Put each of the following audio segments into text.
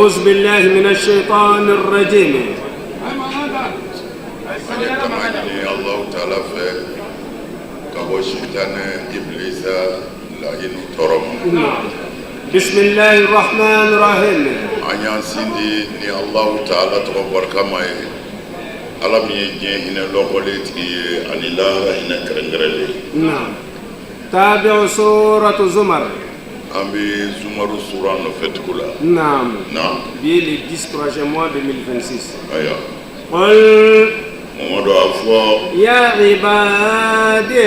أعوذ بالله من الشيطان الرجيم. An ye tanga ɲini Alahu taala fɛ ka bɔ sitanɛ ibilisa lahinu tɔɔrɔ ma. بسم الله الرحمن الرحيم. An y'an sindi ni Alahu taala tɔgɔ barikama ye, Ala min ye diɲɛ hinɛ lɔkɔlen tigi ye ani lahara hinɛ kɛrɛnkɛrɛnlen. نعم، تابع سورة زمر. An bɛ Zumaru sura nɔfɛ tugu la. Na. Bi le 10 troisième mois 2026. Ayiwa. قل Mamadu, a fɔ. يا عبادي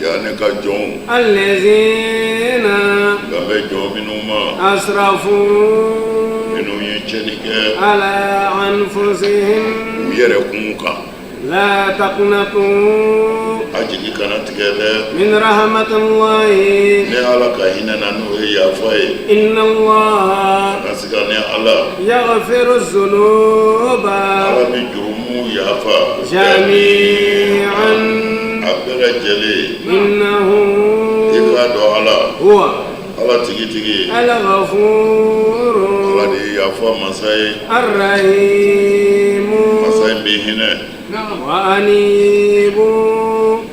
Ya ne ka jɔnw الذين nka bɛ jɔn minnu ma أسرفوا minnu ye tiɲɛni kɛ على أنفسهم u yɛrɛ kun kan لا تقنطوا a jigi kana tigɛ dɛ من رحمة الله ne Ala ka hinɛ na, n'o ye yafa ye. إن الله Ka siga ne Ala يغفر الذنوب Ala bɛ jurumu yafa جميعا a bɛɛ lajɛlen. إنه I k'a dɔn Ala هو Ala tigitigi الغفور Ala de ye yafa masa ye الرحيم. Masa in bɛ hinɛ. وأنيبوا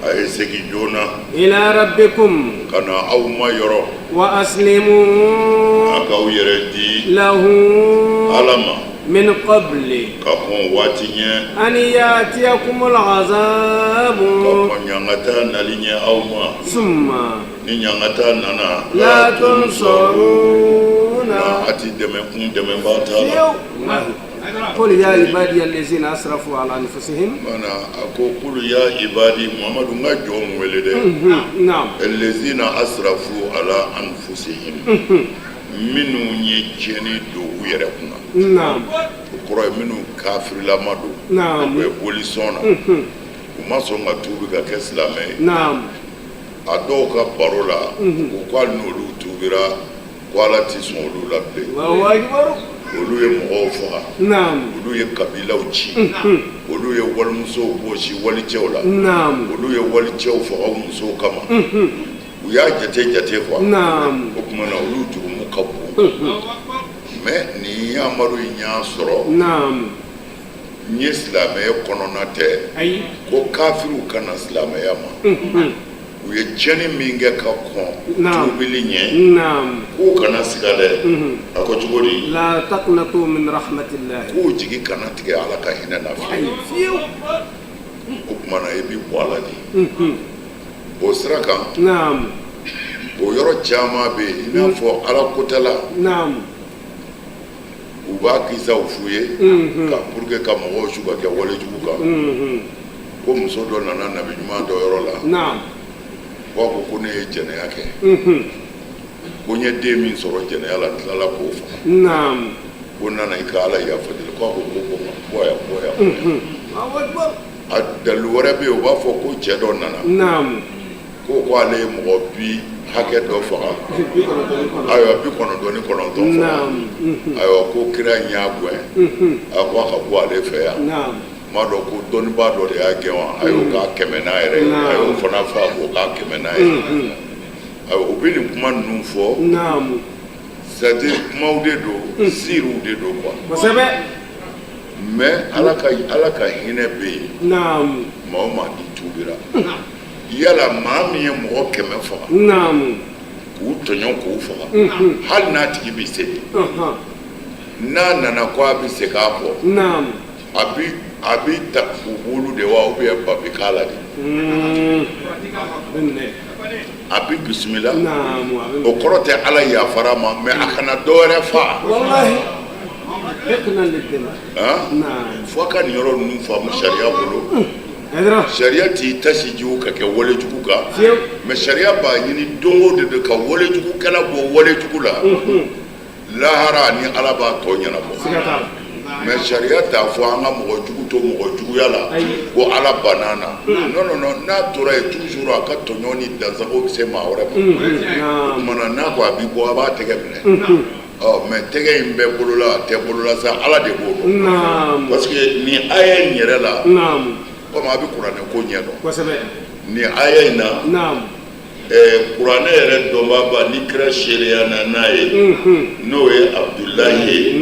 A ye segin joona إلى ربكم ka na aw ma yɔrɔ وأسلموا a k'aw yɛrɛ di له Ala ma من قبل ka kɔn waati ɲɛ أن يأتيكم العذاب ka kɔn ɲangata nali ɲɛ aw ma. ثم Ni ɲangata nana لا تنصرون. Na a ti dɛmɛ kun dɛmɛbaa t'a la. قل يا عبادي الذين أسرفوا على أنفسهم. Mana a ko قل يا عبادي, Muhamadu, n ka jɔnw wele dɛ. الذين أسرفوا على أنفسهم, minnu ye tiɲɛni don u yɛrɛ kunna. O kɔrɔ ye minnu kafirilama don. U ye bolisɔn na, u ma sɔn ka tuubi ka kɛ silamɛ ye. A dɔw ka baro la, u ko hali n'olu tuubira, ko Ala ti sɔn olu la bilen. الله أكبر. Olu ye mɔgɔw faga, olu ye kabilaw ci, olu ye walimusow gosi walicɛw la, olu ye walicɛw faga u musow kama. U y'a jate jate quoi. O tuma na, olu jurumu ka bon, mais nin yamaru in y'a sɔrɔ n ye silamɛya kɔnɔna tɛ أي ko kafiriw kana silamɛya ma, u ye tiɲɛni min kɛ ka kɔn tuubili ɲɛ, k'u kana siga dɛ. A ko cogo di? لا تقنطوا من رحمة الله. K'u jigi kana tigɛ Ala ka hinɛ na fiyewu. Fiyewu. O tuma na, i bi bɔ a la de o sira kan. O yɔrɔ caman bɛ yen, i n'a fɔ Ala kotala, u b'a kisaw f'u ye ka pour que ka mɔgɔw su ka kɛ walejugu kan, ko muso dɔ nana nabi ɲuman dɔ yɔrɔ la, ko a ko ko ne ye jɛnɛya kɛ, ko n ye den min sɔrɔ jɛnɛya la, n tilala k'o faga, ko n nana i ka Ala yafa deli. Ko a ko ko bɔ yan, bɔ yan, bɔ yan. الله أكبر. A dalilu wɛrɛ bɛ yen, u b'a fɔ ko cɛ dɔ nana, ko ale ye mɔgɔ bi hakɛ dɔ faga, ayiwa, 99 faga. Ayiwa, ko kira in y'a gɛn, a ko a ka bɔ ale fɛ yan. N m'a dɔn ko dɔnnibaa dɔ de y'a gɛn wa, a y'o k'a kɛmɛ n'a yɛrɛ ye, a y'o fana fa k'o k'a kɛmɛ n'a ye. Ayiwa, u bɛ nin kuma ninnu fɔ, c'est à dire kumaw de don, siiriw de don quoi. Mais Ala ka hinɛ bɛ yen. Maa o maa n'i tuubira, yala maa min ye mɔgɔ 100 faga k'u tɔɲɔ k'u faga, hali n'a tigi bɛ se, n'a nana ko a bɛ segin a kɔ, a bi ta u bolo de wa, ou bien ba bɛ k'a la de? A bi bisimila. O kɔrɔ tɛ Ala yafara ma, mais a kana dɔ wɛrɛ fa. والله حقنا للدماء. Han, fo a ka nin yɔrɔ ninnu faamu sariya bolo. Haidara. Sariya t'i tasi jiw ka kɛ walejugu kan, Fiyewu. mais sariya b'a ɲini don o don de ka walejugukɛla bɔ walejugu la, lahara ni Ala b'a tɔ ɲɛnabɔ. Siga t'a la. Mais sariya t'a fɔ an ka mɔgɔ jugu to mɔgɔ juguya la Ayi. ko Ala banna na. Non, non, non, n'a tora yen toujours, a ka tɔɲɔ ni dansago bɛ se maa wɛrɛ ma. O tuma na, n'a ko a b'i bɔ, a b'a tɛgɛ minɛ. Ɔ, mais tɛgɛ in bɛ bolo la, a tɛ bolo la sa, Ala de b'o dɔn. Parce que nin aya in yɛrɛ la, komi a bɛ kuranɛ ko ɲɛ dɔn, nin aya in na, Kuranɛ yɛrɛ dɔnbaaba ni kira seereyana n'a ye, n'o ye Abudulayi ye,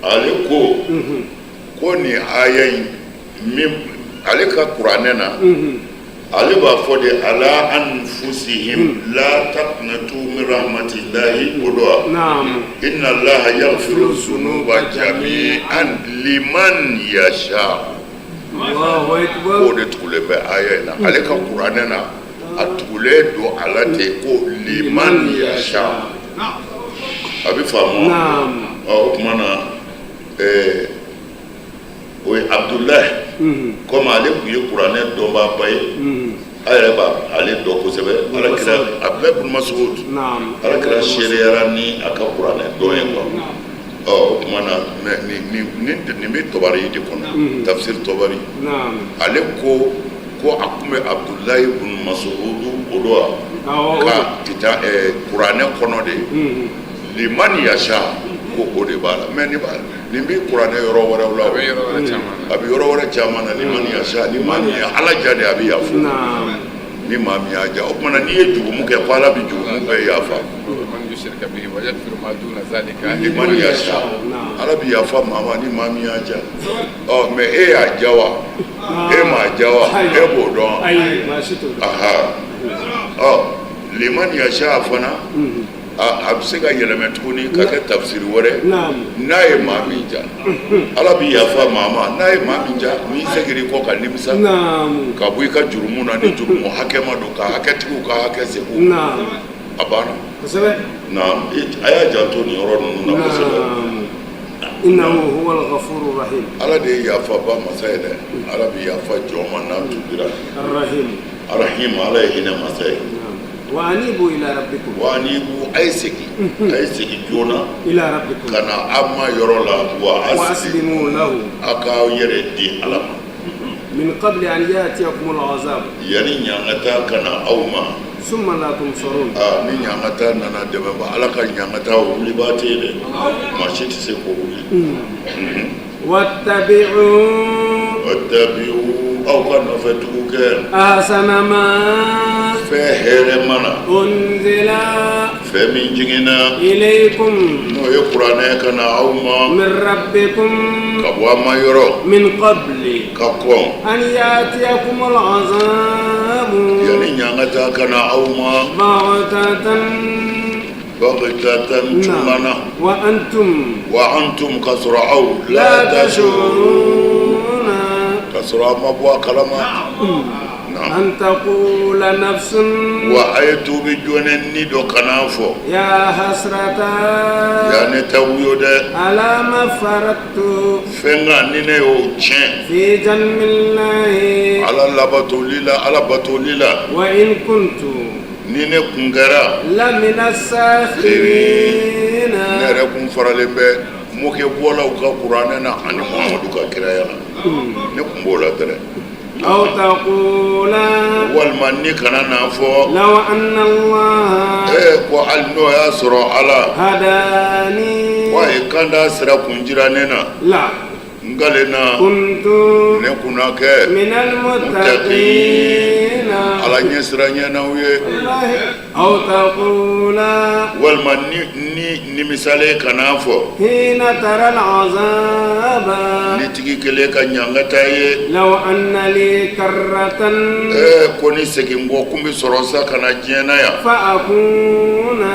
ale ko ko nin aya in min ale ka kuranɛ na, ale b'a fɔ de ala anfusihim la taqnatu min rahmatillahi, o don wa, inna allaha yaghfiru dhunuba jami'an liman yasha. K'o de tugulen bɛ aya in na. Ale ka kuranɛ na, a tugulen don a la ten ko liman yasha. A bɛ faamu wa? O tuma na, o ye Abudulayi, komi ale tun ye kuranɛ dɔnbaaba ye, a yɛrɛ b'a ale dɔn kosɛbɛ. Ala kira Abudulayi bin Masud, ala kira seereyara ni a ka kuranɛ dɔn ye quoi. Ɔ, o tuma na, mais nin bɛ Tɔbari de kɔnɔ, tafsir Tɔbari. Ale ko ko a tun bɛ Abudulayi bin Masud, o don wa, ka kita kuranɛ kɔnɔ de liman yasha, ko o de b'a la. Mais nin b'a nin bɛ kuranɛ yɔrɔ wɛrɛw la, a bɛ yɔrɔ wɛrɛ caman na, a bɛ yɔrɔ wɛrɛ caman na. Liman yasha, ni maa min ye Ala ja de, a bɛ yafa ni maa min y'a ja. O tuma na, n'i ye jurumu kɛ, ko Ala bɛ jurumu bɛɛ yafa. Liman yasha, Ala bɛ yafa maa ma ni maa min y'a ja. Ɔ, mais e y'a ja wa, e m'a ja wa, e b'o dɔn? Aha, ɔ, liman yasha fana, a bɛ se ka yɛlɛmɛ tuguni ka kɛ tafsiri wɛrɛ: n'a ye maa min ja, Ala bɛ yafa maa ma n'a ye maa min ja, n'i seginna i kɔ ka nimisa ka bɔ i ka jurumu na, ni jurumu hakɛ ma don, ka hakɛtigiw ka hakɛ segin, a banna. Na a y'a janto nin yɔrɔ ninnu na kosɛbɛ. Innahu huwa al-ghafuru rahim. Ala de ye yafaba masa ye dɛ. Ala bɛ yafa jɔn ma n'a tubira. Rahim. Arahim, Ala ye hinɛ masa ye. Wa anibu ila rabbikum. Wa anibu, a ye segin, a ye segin joona ila rabbikum, ka na aw ma yɔrɔ la, wa aslimu lahu, a k'aw yɛrɛ di Ala ma. Min qabli an ya'tiyakum al-azab, yanni ɲangata ka na aw ma. Summa la tunsarun. Aa, ni ɲangata nana, dɛmɛba, Ala ka ɲangata, o wulibaa tɛ yen dɛ, maa si tɛ se k'o wuli. Wattabi'u. Wattabi'u, aw ka nɔfɛ tugu kɛ. Ahsana ma, fɛn hɛrɛ mana. Unzila, fɛn min jiginna. Ilaykum, n'o ye kuranɛ, ka na aw ma. Min rabbikum, ka bɔ aw ma yɔrɔ. Min qabli, ka kɔn. An ya'tiyakum al-azabu, yanni ɲangata ka na aw ma. Baghtatan, baghtatan, cunna. Wa antum, wa antum, ka sɔrɔ aw. La tashuruna, ka sɔrɔ aw ma bɔ a kalama. An taqula nafsun, wa a ye tuubi joona ni dɔ kana fɔ. Ya hasrata, ya ne ta wuyo dɛ. Ala ma farattu, fɛn kan ni ne y'o tiɲɛ. Fi janbillahi, Ala labatoli la, Ala batoli la. Wa in kuntu, ni ne kun kɛra. Lamina sakhirina, ne yɛrɛ kun faralen bɛ mɔkɛ bɔlaw ka kuranɛ na ani Muhamadu ka kiraya la, ne kun b'o la dɛrɛ. Aw taqula, walima ni kana n'a fɔ. Law anna Allah, ko hali n'o y'a sɔrɔ Ala hadani, ko a ye kanda sira kun jira ne na. La, n kalenna, kuntu, ne kun na kɛ minal muttaqina, Ala ɲɛsiranɲɛnaw ye. Aw taqula, walima ni nimisalen kan'a fɔ. Hina tara al'azaba, ni tigi kelen ka ɲangata ye. Law anna li karratan, ko ni segin kɔ kun bɛ sɔrɔ sa ka na diɲɛ na yan. Fa akuna,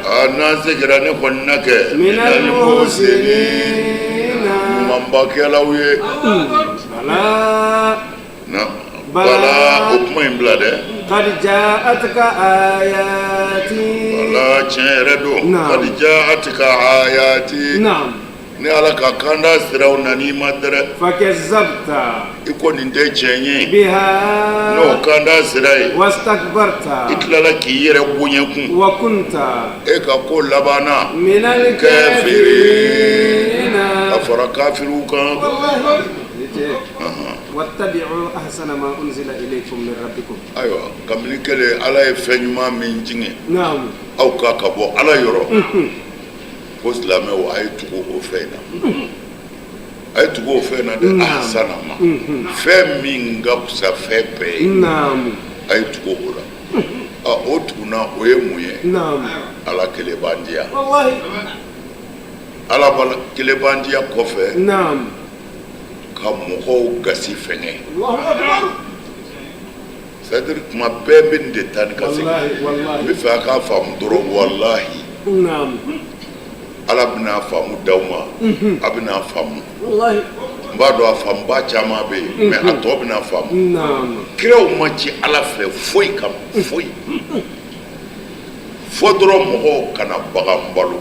aa, n'an seginna, ne kɔni na kɛ minal muhsinina, ɲumanbakɛlaw ye. Bala, na bala, o kuma in bila dɛ. Qad ja'atka ayati, bala, tiɲɛ yɛrɛ don. Naam. Qad ja'atka ayati, naam ni Ala ka kanda siraw nan'i ma dɛrɛ. Fakazzabta, i ko nin tɛ tiɲɛ ye. Biha, n'o kanda sira ye. Wastakbarta, i tilala k'i yɛrɛ bonya kun. Wa kunta, e ka ko labanna. Minal kafirina, kafirina, ka fara kafiriw kan. Wattabi'u ahsana ma unzila ilaykum min rabbikum. Ayiwa, kabini kelen, Ala ye fɛn ɲuman min jigin naam aw ka bɔ Ala yɔrɔ, ko silamɛw, a ye tugu o fɛn in na, a ye tugu o fɛn na dɛ. Naam. Ahsana ma, fɛn min ka fisa fɛn bɛɛ ye, naam a ye tugu o la. na o ye mun ye? Ala kelenbandiya. Ala kelenbandiya kɔfɛ, ka mɔgɔw gasi fɛngɛ. C'est à dire, kuma bɛɛ bɛ nin de taa ni ka segin. N bɛ fɛ a k'a faamu dɔrɔn, walahi, Ala bɛna faamu d'aw ma, a bɛna faamu. N b'a dɔn a faamuba caman bɛ yen, mais a tɔ bɛna faamu. Kiraw ma ci Ala fɛ foyi kama, foyi fɔ dɔrɔn mɔgɔw kana bagan balo.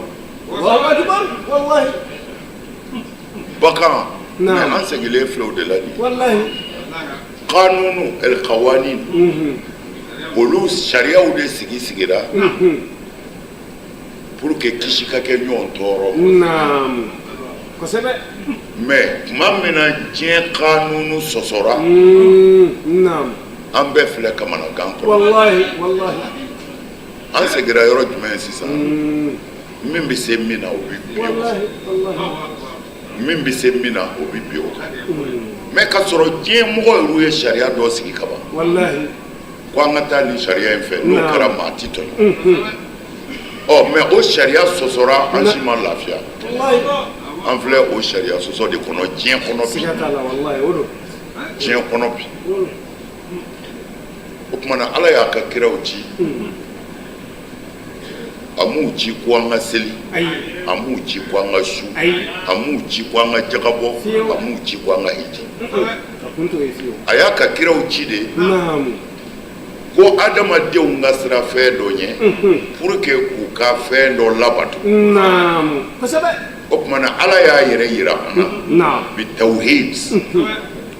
Bagan, mais an segilen filɛ o de la nin ye. Kanunu el kawanin, olu sariyaw de sigi sigira pour que kisi ka kɛ ɲɔgɔn tɔɔrɔ ma. Kosɛbɛ. Mais tuma min na diɲɛ kanunu sɔsɔra, an bɛɛ filɛ kamanagan kɔnɔ. Wallahi, wallahi. An segira yɔrɔ jumɛn sisan? Min bɛ se min na, o bɛ bin o kan. Min bɛ se min na, o bɛ bin o kan. Mais ka sɔrɔ diɲɛ mɔgɔ yɛrɛ ye sariya dɔ sigi ka ban ko an ka taa nin sariya in fɛ, n'o kɛra maa ti tɔɲɔ. Ɔ, mais o sariya sɔsɔra, an si ma lafiya. An filɛ o sariya sɔsɔ de kɔnɔ diɲɛ kɔnɔ bi, diɲɛ kɔnɔ bi. O tuma na, Ala y'a ka kiraw ci. A m'u ci ko an ka seli, a m'u ci ko an ka sun, a m'u ci ko an ka jaga bɔ, a m'u ci ko an ka hiji. A y'a ka kiraw ci de ko adamadenw ka siran fɛn dɔ ɲɛ pour que k'u ka fɛn dɔ labato. O tuma na, Ala y'a yɛrɛ yira an na bi tawhid,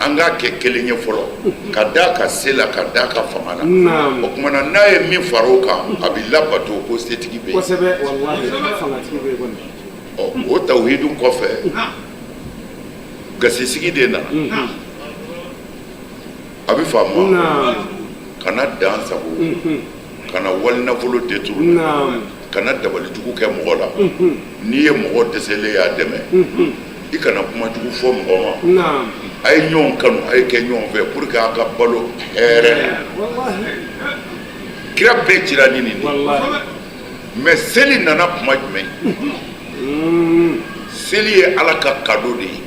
an k'a kɛ kelen ye fɔlɔ, ka d'a ka se la, ka d'a ka fanga na. O tuma na, n'a ye min fara o kan, a bɛ labato ko setigi bɛ yen. Ɔ, o tawhidu kɔfɛ, gasisigi de nana. A bɛ faamu wa? Kana dan sago, kana wali nafolo détourner, kana dabalijugu kɛ mɔgɔ la. N'i ye mɔgɔ dɛsɛlen y'a dɛmɛ, i kana kuma jugu fɔ mɔgɔ ma. A ye ɲɔgɔn kanu, a ye kɛ ɲɔgɔn fɛ pour que a ka balo hɛrɛ la. Kira bɛɛ cira ni nin de. Mais seli nana kuma jumɛn? Seli ye Ala ka cadeau de ye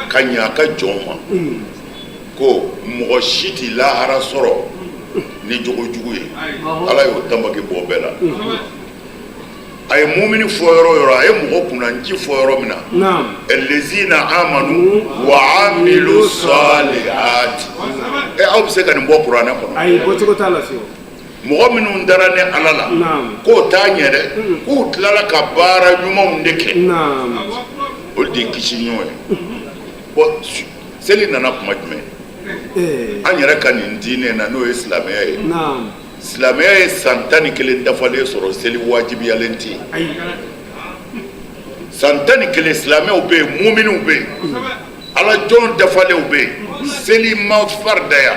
ka ɲɛ a ka jɔnw ma, ko mɔgɔ si tɛ lahara sɔrɔ ni jogo jugu ye. Ala y'o tanbaki bɔ bɛɛ la. A ye mumini fɔ yɔrɔ yɔrɔ, a ye mɔgɔ kunnanci fɔ yɔrɔ min na, lezina amanu wa amilu salihati. Ɛ, aw bɛ se ka nin bɔ kuranɛ kɔnɔ? Ayi, bɔcogo t'a la fiyewu. Mɔgɔ minnu dara ne Ala la, k'o t'a ɲɛ dɛ, k'u tilala ka baara ɲumanw de kɛ, olu de ye kisi ɲɔgɔn ye. Bon, seli nana kuma jumɛn? An yɛrɛ ka nin diinɛ na, n'o ye silamɛya ye, silamɛya ye san 11 dafalen sɔrɔ, seli wajibiyalen tɛ yen. San 11, silamɛw bɛ yen, muminiw bɛ yen, Ala jɔn dafalenw bɛ yen, seli ma faridaya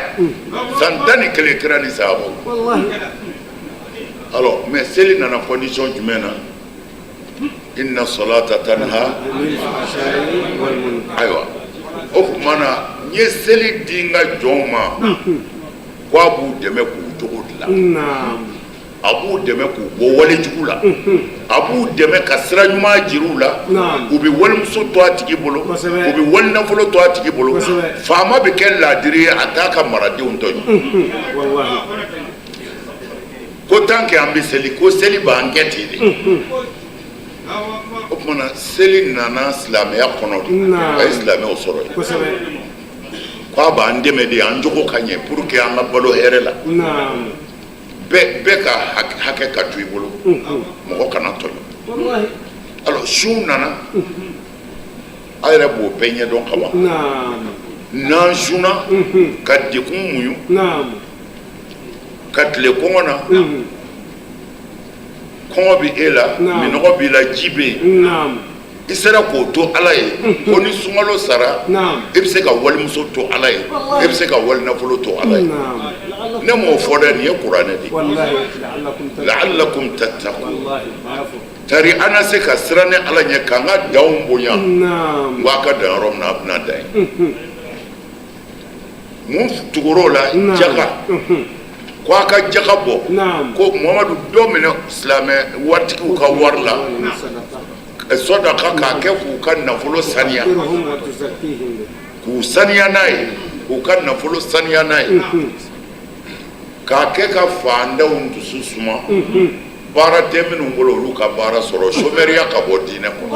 san 11, kira ni sahabaw. Alors, mais seli nana condition jumɛn na? Inna salata tanha. Ayiwa, o tuma na, n ye seli di n ka jɔnw ma ko a b'u dɛmɛ k'u jogo dilan, a b'u dɛmɛ k'u bɔ walejugu la, a b'u dɛmɛ ka sira ɲuman jira u la. U bɛ walimuso to a tigi bolo, u bɛ wali nafolo to a tigi bolo. Faama bɛ kɛ laadiri ye, a t'a ka maradenw tɔɲɔ. Ko tant que an bɛ seli, ko seli b'an kɛ ten de. O tuma na, seli nana silamɛya kɔnɔ de, a ye silamɛw sɔrɔ yen k'a b'an dɛmɛ de an jogo ka ɲɛ pour que an ka balo hɛrɛ la, bɛɛ ka hakɛ ka to i bolo, mɔgɔ kana tɔɲɔ. Alors, sun nana, a yɛrɛ b'o bɛɛ ɲɛdɔn ka ban. N'an sunna ka degun muɲu, ka tile kɔngɔ na, kɔngɔ bɛ e la, minnɔgɔ b'i la, ji bɛ yen, i sera k'o to Ala ye, ko ni sunkalo sara, i bɛ se ka walimuso to Ala ye, i bɛ se ka wali nafolo to Ala ye. Ne m'o fɔ dɛ, nin ye kuranɛ de ye. La'allakum tattaqun, tari an na se ka siran ne Ala ɲɛ, k'an ka danw bonya. N ko a ka dan yɔrɔ min na, a bɛna dan yen. Mun tugur'o la? Jaka. Ko a ka jaka bɔ, ko Muhamadu dɔ minɛ silamɛ waritigiw ka wari la, sɔdaka k'a kɛ k'u ka nafolo saniya, k'u saniya n'a ye, k'u ka nafolo saniya n'a ye, k'a kɛ ka faantanw dusu suma, baara tɛ minnu bolo olu ka baara sɔrɔ, chômeurya ka bɔ diinɛ kɔnɔ.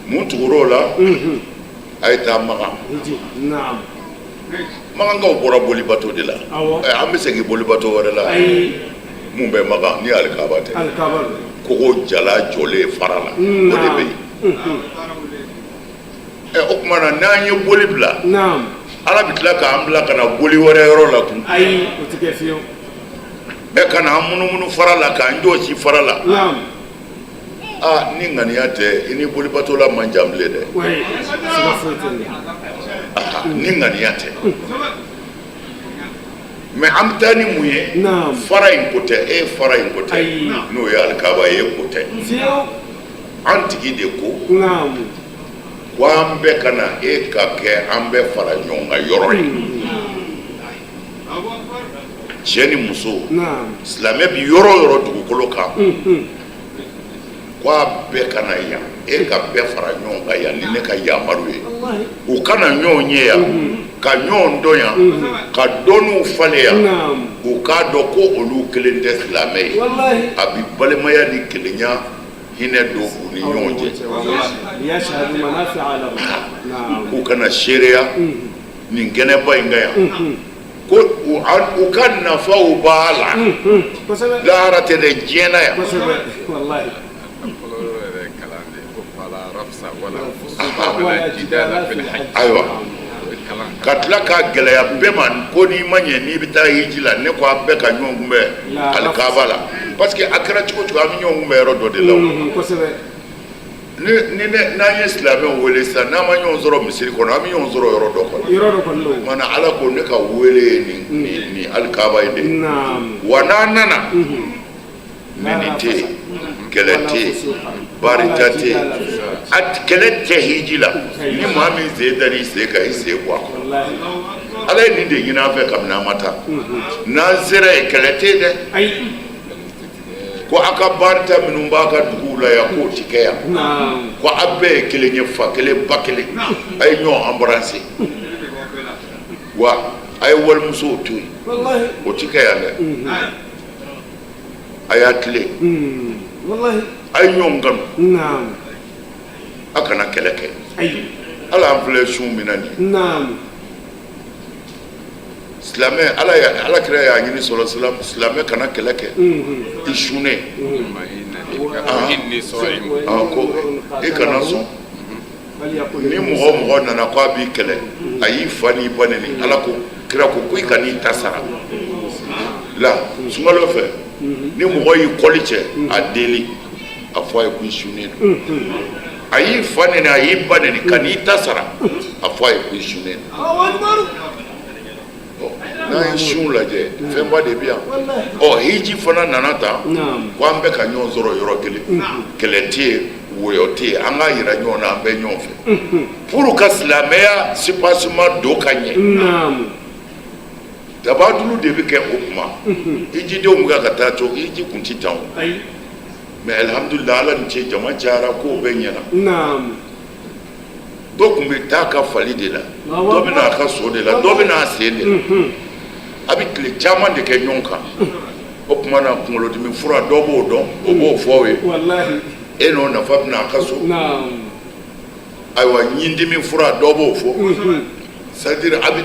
Mun tugur'o la? A ye taa Makan. Makankaw bɔra bolibato de la. An bɛ segin bolibato wɛrɛ la mun bɛ Makan ni alikaba tɛ? Kogo jala jɔlen fara la, o de bɛ yen. O tuma na n'an ye boli bila, Ala bɛ tila k'an bila ka na boli wɛrɛ yɔrɔ la tun? Ayi, o tɛ kɛ fiyewu. Ɛ, ka na an munumunu fara la, k'an jɔsi fara la. Aa, ni ŋaniya tɛ, i ni bolibatola man jan bilen dɛ. Ni ŋaniya tɛ. Mais an bɛ taa ni mun ye? Fara in ko tɛ, e fara in ko tɛ, n'o ye alikaba ye, ko tɛ. An tigi de ko ko an bɛɛ ka na e ka kɛ an bɛɛ fara ɲɔgɔn kan yɔrɔ ye, cɛ ni muso, silamɛ bi yɔrɔ o yɔrɔ dugukolo kan, ko a bɛɛ ka na yan, e ka bɛɛ fara ɲɔgɔn kan yan ni ne ka yamaru ye. U ka na ɲɔgɔn ye yan, ka ɲɔgɔn dɔn yan, ka dɔnniw falen yan, u k'a dɔn ko olu kelen tɛ silamɛ ye. A bi balimaya ni kelenya hinɛ don u ni ɲɔgɔn cɛ, k'u ka na seereya nin kɛnɛba in kan yan, ko u ka nafaw b'a la, lahara tɛ dɛ, diɲɛ na yan. Ayiwa, ka tila k'a gɛlɛya bɛɛ ma ko n'i ma ɲɛ n'i bɛ taa hiji la, ne ko a bɛɛ ka ɲɔgɔn kunbɛn alikaba la, parce que a kɛra cogo cogo, an bɛ ɲɔgɔn kunbɛn yɔrɔ dɔ de la. Ni n'an ye silamɛw wele sisan, n'an ma ɲɔgɔn sɔrɔ misiri kɔnɔ, an bɛ ɲɔgɔn sɔrɔ yɔrɔ dɔ kɔnɔ. Yɔrɔ dɔ kɔni don. Mana Ala ko ne ka wele ye nin nin alikaba in de ye. Wa n'an nana, nɛni tɛ yen, kɛlɛ tɛ yen, barita tɛ yen, a kɛlɛ tɛ hiji la. Ni maa min sen dar'i sen kan, i sen bɔ a kɔrɔ. Ala ye nin de ɲini an fɛ kabini an ma taa. N'an sera yen, kɛlɛ tɛ yen dɛ. Ko a ka barita minnu b'a ka duguw la yan, k'o ti kɛ yan. Ko a bɛɛ ye kelen ye, fa kelen ba kelen, a ye ɲɔgɔn embrasser, wa a ye walimusow to yen, o ti kɛ yan dɛ. A y'a tilen, a ye ɲɔgɔn kanu, a kana kɛlɛ kɛ. Ala an filɛ sun min na nin ye, silamɛ, ala ya ala kira y'a ɲini sɔrɔ silamɛ kana kɛlɛ kɛ i sunnen ko i kana sɔn. Ni mɔgɔ o mɔgɔ nana ko a b'i kɛlɛ, a y'i fa n'i ba neni, ala ko, kira ko ko i kan'i ta sara la. Sunkalo fɛ, ni mɔgɔ y'i kɔli cɛ, a deli, a fɔ a ye ko i sunnen don. A y'i fa neni, a y'i ba neni, kan'i ta sara, a fɔ a ye ko i sunnen don. N'an ye sun lajɛ, fɛnba de bɛ yan. Ɔ, hiji fana nana tan, ko an bɛɛ ka ɲɔgɔn sɔrɔ yɔrɔ kelen, kɛlɛ tɛ yen, wɔyɔ tɛ yen, an k'a yira ɲɔgɔn na an bɛɛ ɲɔgɔn fɛ, pour ka silamɛya soubassement don ka ɲɛ. Tabadulu de bɛ kɛ o tuma. Hijidenw bɛ ka taa cogo, hiji kun tɛ tan o. Mais alhamdulillah, Ala ni ce, jama cayara, kow bɛɛ ɲɛna. Dɔ tun bɛ taa ka fali de la, dɔ bɛ n'a ka so de la, dɔ bɛ n'a sen de la. A bɛ tile caman de kɛ ɲɔgɔn kan. O tuma na, kunkolodimi fura, dɔ b'o dɔn, o b'o fɔ aw ye, e n'o nafa bɛ n'a ka so. Ayiwa, ɲindimi fura, dɔ b'o fɔ, c'est à dire a bɛ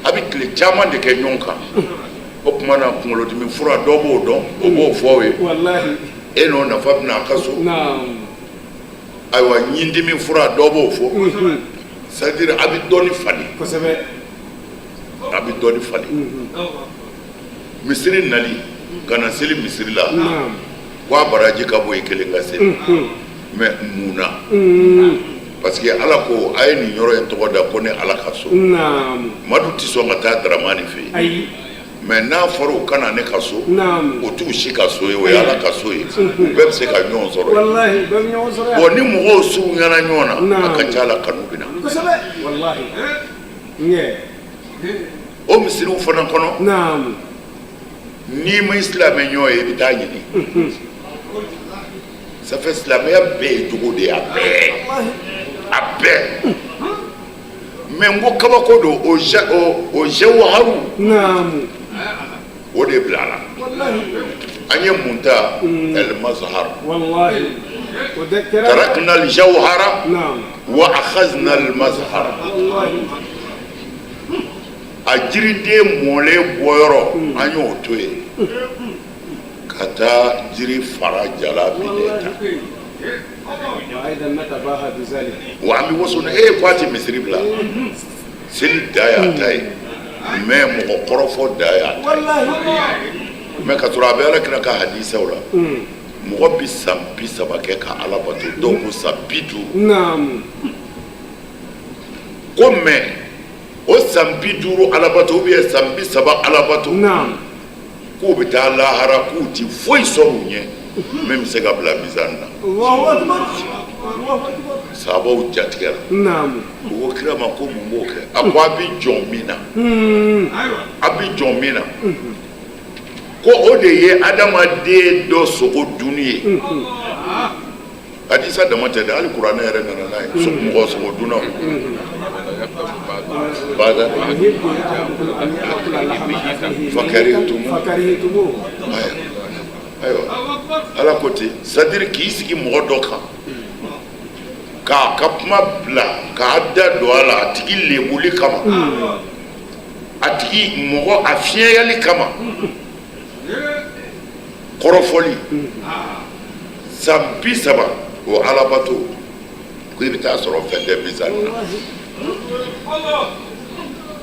A bɛ tile caman de kɛ ɲɔgɔn kan. O tuma na kunkolodimi fura dɔ b'o dɔn, o b'o fɔ aw ye. E n'o nafa bɛna a ka so. Ayiwa, ɲindimi fura dɔ b'o fɔ. C'est à dire a bɛ dɔɔni falen. A bɛ dɔɔni falen. Misiri nali ka na seli misiri la, ko a baraji ka bon i kelen ka seli. Mais mun na? Parce que Ala ko a ye nin yɔrɔ in tɔgɔ da ko ne Ala ka so. Madu tɛ sɔn ka taa Daramani fɛ yen. Mais n'a fɔra u ka na ne ka so, o t'u si ka so ye, o ye Ala ka so ye. U bɛɛ bɛ se ka ɲɔgɔn sɔrɔ yen. Bon, ni mɔgɔw surunyana ɲɔgɔn na, a ka ca la kanu bɛ na. O misiriw fana kɔnɔ, n'i ma silamɛ ɲɔgɔn ye, i bɛ taa ɲini. Ça fait silamɛya bɛɛ ye jogo de ye, a bɛɛ, a bɛɛ. Mais n ko kabako don, o o jawharu o de bilala. An ye mun ta? El mazhar. Tarakna al jawhara wa akhazna al mazhar. A jiriden mɔlen bɔyɔrɔ, an y'o to yen ka taa jiri fara jala binnen ta. Wa an bɛ waso ni e ko a tɛ misiri bila. Seli da y'a ta ye, mais mɔgɔ kɔrɔfɔ da y'a ta ye. Mais ka sɔrɔ a bɛ Ala kira ka hadisaw la, mɔgɔ bɛ san 30 kɛ ka Ala bato, dɔw ko san 50. Ko mais o san 50 Ala bato ou bien san 30 Ala bato, k'u bɛ taa lahara, k'u ti foyi sɔrɔ u ɲɛ min bɛ se ka bila mizani na. Sahabaw jatigɛra. U ko kira ma ko mun b'o kɛ? A ko a bɛ jɔn min na, a bɛ jɔn min na, ko o de ye adamaden dɔ sogo dunni ye. Hadisa dama tɛ dɛ, hali kuranɛ yɛrɛ nana n'a ye, mɔgɔ sogo dunnaw bada fakarihtumu. Ayiwa, Ala ko ten, c'est à dire k'i sigi mɔgɔ dɔ kan k'a ka kuma bila, k'a da don a la, a tigi lebuli kama, a tigi mɔgɔ a fiɲɛyali kama, kɔrɔfɔli san 30 o alabato, ko i bɛ taa sɔrɔ fɛn tɛ mizani na.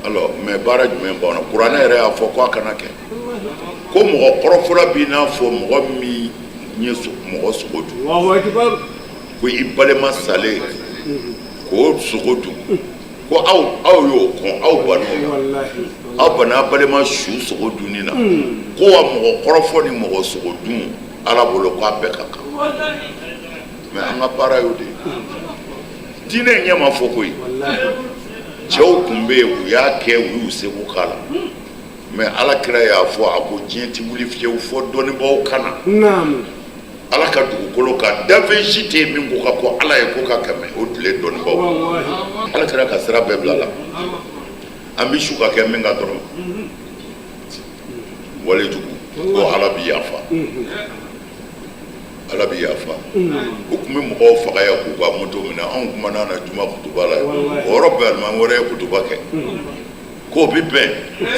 Alors, mais baara jumɛn b'anw na? Kuranɛ yɛrɛ y'a fɔ ko a kana kɛ, ko mɔgɔ kɔrɔfɔla b'i n'a fɔ mɔgɔ min ye mɔgɔ sogo dun, ko i balima salen k'o sogo dun, ko aw y'o kɔn, aw ban'o la, aw banna balima su sogo dunni na, ko wa mɔgɔ kɔrɔfɔ ni mɔgɔ sogo dun, Ala bolo ko a bɛɛ ka kan. Mais an ka baara y'o de ye. Diinɛ ɲɛ ma fɔ koyi. Cɛw tun bɛ yen, u y'a kɛ, u y'u seko k'a la. Mais Ala kira y'a fɔ, a ko diɲɛ tɛ wuli fiyewu fɔ dɔnnibaaw ka na Ala ka dugukolo kan. Danfɛn si tɛ yen min ko ka ko Ala ye ko ka kɛmɛ o tile dɔnnibaaw. Ala kira ka sira bɛɛ bila la. An bɛ su ka kɛ min kan dɔrɔn, walejugu ko Ala bi yafa, Ala bi yafa. U tun bɛ mɔgɔw faga yan k'u ka moto minɛ. Anw kumana na juma kutuba la, o yɔrɔ bɛɛ alimami wɛrɛ ye kutuba kɛ k'o bɛ bɛn,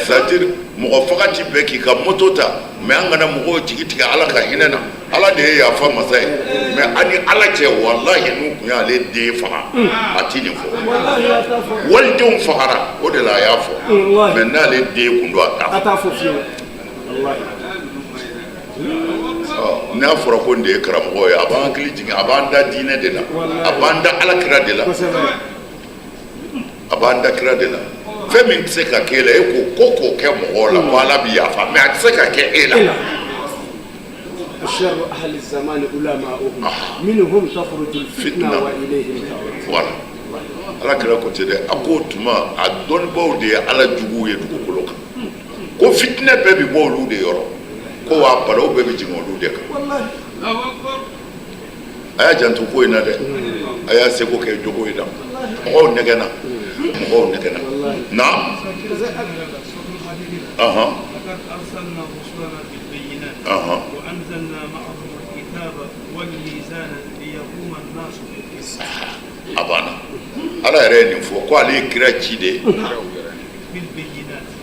c'est à dire mɔgɔ faga ti bɛn k'i ka moto ta. Mais an kana mɔgɔw jigi tigɛ Ala ka hinɛ na. Ala de ye yafa masa ye. Mais an ni Ala cɛ, walahi, n'u tun y'ale den faga, a ti nin fɔ. Walidenw fagara, o de la a y'a fɔ. Mais n'ale den kun don, a t'a fɔ. N'a fɔra ko nin de ye karamɔgɔ ye, a b'an hakili jigin, a b'an da diinɛ de la, a b'an da Ala kira de la, a b'an da kira de la. Fɛn min tɛ se ka k'e la, e ko k'o kɛ mɔgɔw la ko Ala bɛ yafa, mais a tɛ se ka kɛ e la. شر أهل الزمان علماؤهم منهم تخرج الفتنة وإليهم تعود. Voilà, Ala kira ko ten dɛ. A ko o tuma a dɔnnibaaw de ye Ala juguw ye dugukolo kan, ko fitinɛ bɛɛ bɛ bɔ olu de yɔrɔ, ko wa balaw bɛɛ bɛ jigin olu de kan. A y'a janto ko in na dɛ, a y'a seko kɛ jogo in na. Mɔgɔw nɛgɛnna, mɔgɔw nɛgɛnna na. Ahan ahan. A banna. Ala yɛrɛ ye nin fɔ ko ale ye kira ci de ye.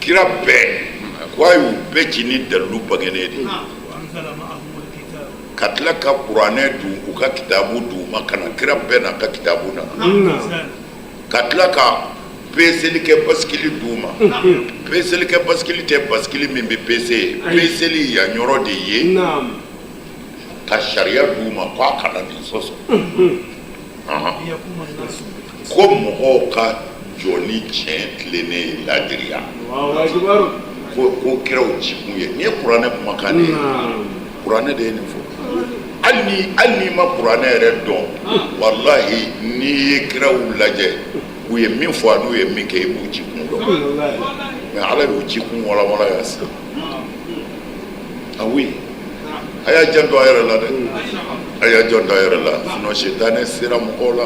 Kira bɛɛ ko a y'u bɛɛ ci ni dalilu bangenen de ye, ka tila ka kuranɛ d'u u ka kitabu d'u ma ka na. Kira bɛɛ n'a ka kitabu nana, ka tila ka peseli kɛ basikili d'u ma. Peseli kɛ basikili tɛ basikili min bɛ pese ye, peseli yan yɔrɔ de ye, ka sariya d'u ma ko a kana nin sɔsɔ, ko mɔgɔw ka jɔ ni tiɲɛ tilennen ye, laadiriya. Ko kiraw cikun ye nin ye. Kuranɛ kumakan de ye, kuranɛ de ye nin fɔ. Hali n'i ma kuranɛ yɛrɛ dɔn, walahi, n'i ye kiraw lajɛ, u ye min fɔ an'u ye min kɛ, i b'u cikun dɔn. Mais Ala y'u cikun walawala yan sisan. Ah oui, a y'a janto a yɛrɛ la dɛ, a y'a janto a yɛrɛ la, sinon sitanɛ sera mɔgɔw la.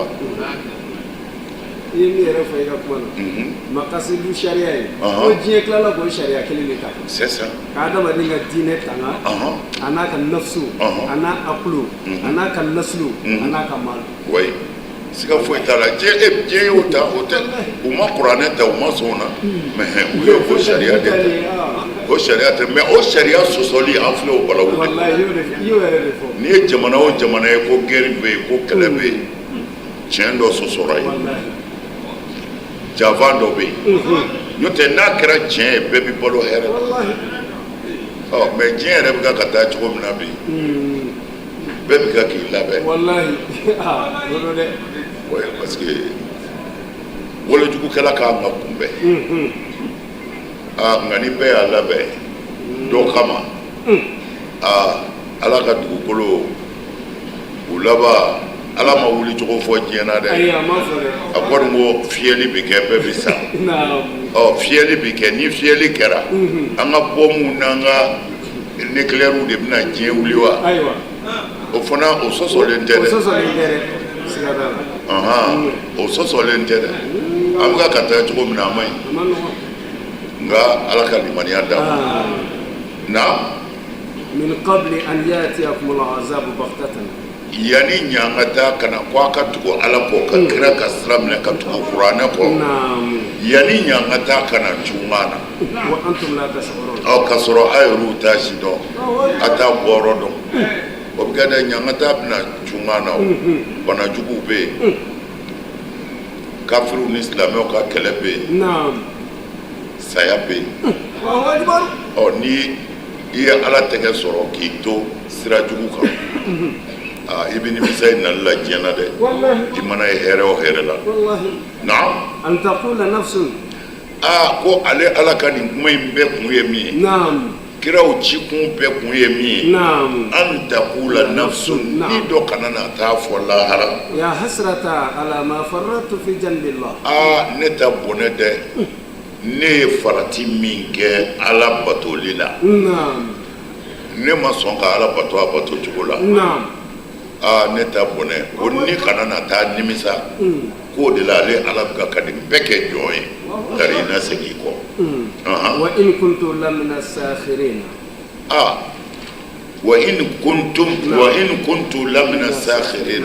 I ye min yɛrɛ fɔ i ka kuma na, makasidu sariya ye, ko diɲɛ tilala k'o sariya kelen de ta c'est ça ka adamaden ka diinɛ tanga, a n'a ka nafsu, a n'a akulu, a n'a ka nasulu, a n'a ka malu. Oui, siga foyi t'a la. Diɲɛ, e, diɲɛ y'o ta, o tɛ. U ma kuranɛ ta, u ma sɔn o na, mais u ye o sariya de ta, o sariya tɛ. Mais o sariya sɔsɔli, an filɛ o balawu de. Walahi, i y'o yɛrɛ de fɔ. N'i ye jamana o jamana ye ko guerre bɛ yen, ko kɛlɛ bɛ yen, tiɲɛ dɔ sɔsɔra yen, janfa dɔ bɛ yen. N'o tɛ, n'a kɛra tiɲɛ ye, bɛɛ bɛ balo hɛrɛ la. Ɔ, mais diɲɛ yɛrɛ bɛ ka taa cogo min na bi, bɛɛ bɛ ka k'i labɛn. Walahi, aa, o don dɛ. Oui, parce que wolojugukɛla kan ka kunbɛn. Aa, nka ni bɛɛ y'a labɛn dɔ kama, aa, Ala ka dugukolo u laban. Ala ma wuli cogo fɔ diɲɛ na dɛ. Ayi, a ma fɔ dɛ. A kɔni ko fiyɛli bɛ kɛ, bɛɛ bɛ sa. Ɔ, fiyɛli bɛ kɛ. Ni fiyɛli kɛra, an ka bɔmuw n'an ka nucléaires de bɛna diɲɛ wuli wa? Ayiwa. O fana, o sɔsɔlen tɛ O dɛ. Sɔsɔlen tɛ dɛ, siga t'a la. Ɔhɔn, o sɔsɔlen tɛ dɛ. An bɛ ka taa cogo min na, a man ɲi. A ma nɔgɔn. Nka Ala ka limaniya d'a ma. Na. Min qabli an yatiyakum al'azabu baghtatan. Yanni ɲangata ka na, ko a ka tugu Ala kɔ, ka kira ka sira minɛ, ka tugu kuranɛ kɔ, yanni ɲangata ka na cunga na. Wa antum la tash'urun. Ɔ, ka sɔrɔ a yɛrɛw t'a si dɔn, a t'a bɔyɔrɔ dɔn, o bɛ kɛ dɛ. Ɲangata bɛna cunga na. O bana juguw bɛ yen, kafiriw ni silamɛw ka kɛlɛ bɛ yen, saya bɛ yen. Ɔ, ni i ye Ala tɛgɛ sɔrɔ k'i to sira jugu kan, aa, i bɛ nimisa i nali la diɲɛ na dɛ, i mana ye hɛrɛ o hɛrɛ la. Naam. An taqula nafsun. Aa, ko ale Ala ka nin kuma in bɛɛ kun ye min ye, kiraw ci kun bɛɛ kun ye min ye, an taqula nafsun, ni dɔ kana na taa fɔ lahara. Ya hasrata ala ma farrattu fi janbillah. Aa, ne ta bɔnɛ dɛ, ne ye farati min kɛ Ala batoli la, ne ma sɔn ka Ala bato a bato cogo la. Aa, ne ta bɔnɛ ko ni kana na taa nimisa k'o de la, ale Ala bɛ ka nin bɛɛ kɛ jɔn ye, tari i na segin i kɔ. Wa in kuntu lamina sakhirin. Aa, wa in kuntum, wa in kuntu lamina sakhirin,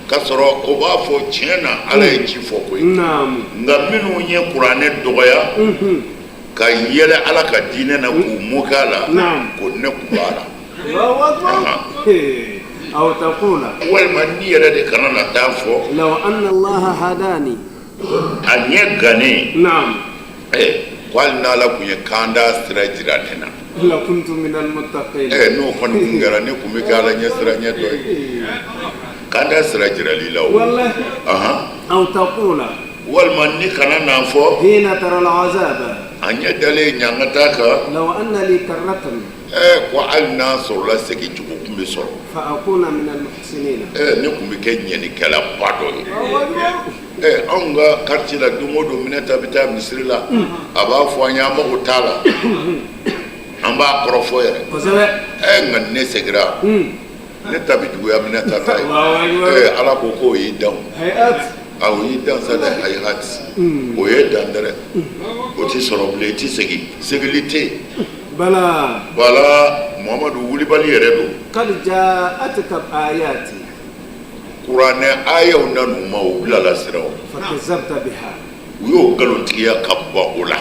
k'a sɔrɔ o b'a fɔ tiɲɛ na, Ala ye ci fɔ koyi. Nka minnu ye kuranɛ dɔgɔya ka yɛlɛ Ala ka diinɛ na k'u moquer a la, ko ne kun b'a la. Aw taqula. Walima ni yɛrɛ de kana na taa fɔ. Law anna Allaha hadani. A ɲɛ gannen. Ko hali n'Ala kun ye kanda sira jira ne na. La kuntu minal muttaqin. N'o kɔni kun kɛra, ne kun bɛ kɛ Ala ɲɛ sira ɲɛ dɔ ye. Kanda sira jirali la o. Wallahi. Aw taqula. Walima ni kana n'a fɔ. Hina tara al'azaba. A ɲɛ dalen ɲangata kan. Law anna li karratan. Ko hali n'a sɔrɔla segin cogo kun bɛ sɔrɔ. Fa akuna minal muhsinin. Ne kun bɛ kɛ ɲɛnikɛlaba dɔ ye. Anw ka quartier la, don o don Minɛta bɛ taa misiri la, a b'a fɔ an ye, an mago t'a la, an b'a kɔrɔfɔ yɛrɛ. Nka ne seginna, ne ta bɛ juguya Minɛta ta ye. Ala ko k'o y'i dan, a o y'i dan sa dɛ. Hayihati, o ye dan dɛrɛ, o tɛ sɔrɔ bilen, i tɛ segin, segili tɛ yen. Bala. Bala, Muhamadu wulibali yɛrɛ don. Qad ja'atka ayati. Kuranɛ ayaw nan'u ma, u bilala sira o. Fakazabta biha. U y'o nkalontigiya ka ban o la.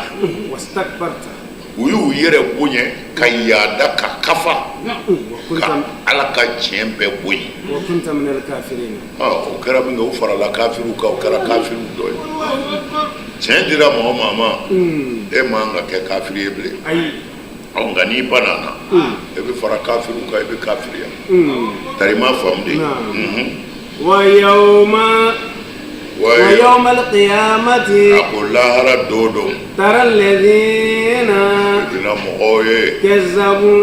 U y'u yɛrɛ bonya ka yaada ka kafa ka Ala ka tiɲɛ bɛɛ bɔ yen. O kɛra min kɛ, u farala kafiriw kan, o kɛra kafiriw dɔ ye. Tiɲɛ dira mɔgɔ maa ma, e man ka kɛ kafiri ye bilen. Ɔ, nka n'i banna na, e bɛ fara kafiriw kan, e bɛ kafiriya. Tari ma faamu de. Wa yawma wa yawma al-qiyamati, a ko lahara don don, tara alladhina, i bɛna mɔgɔw ye, kazzabu,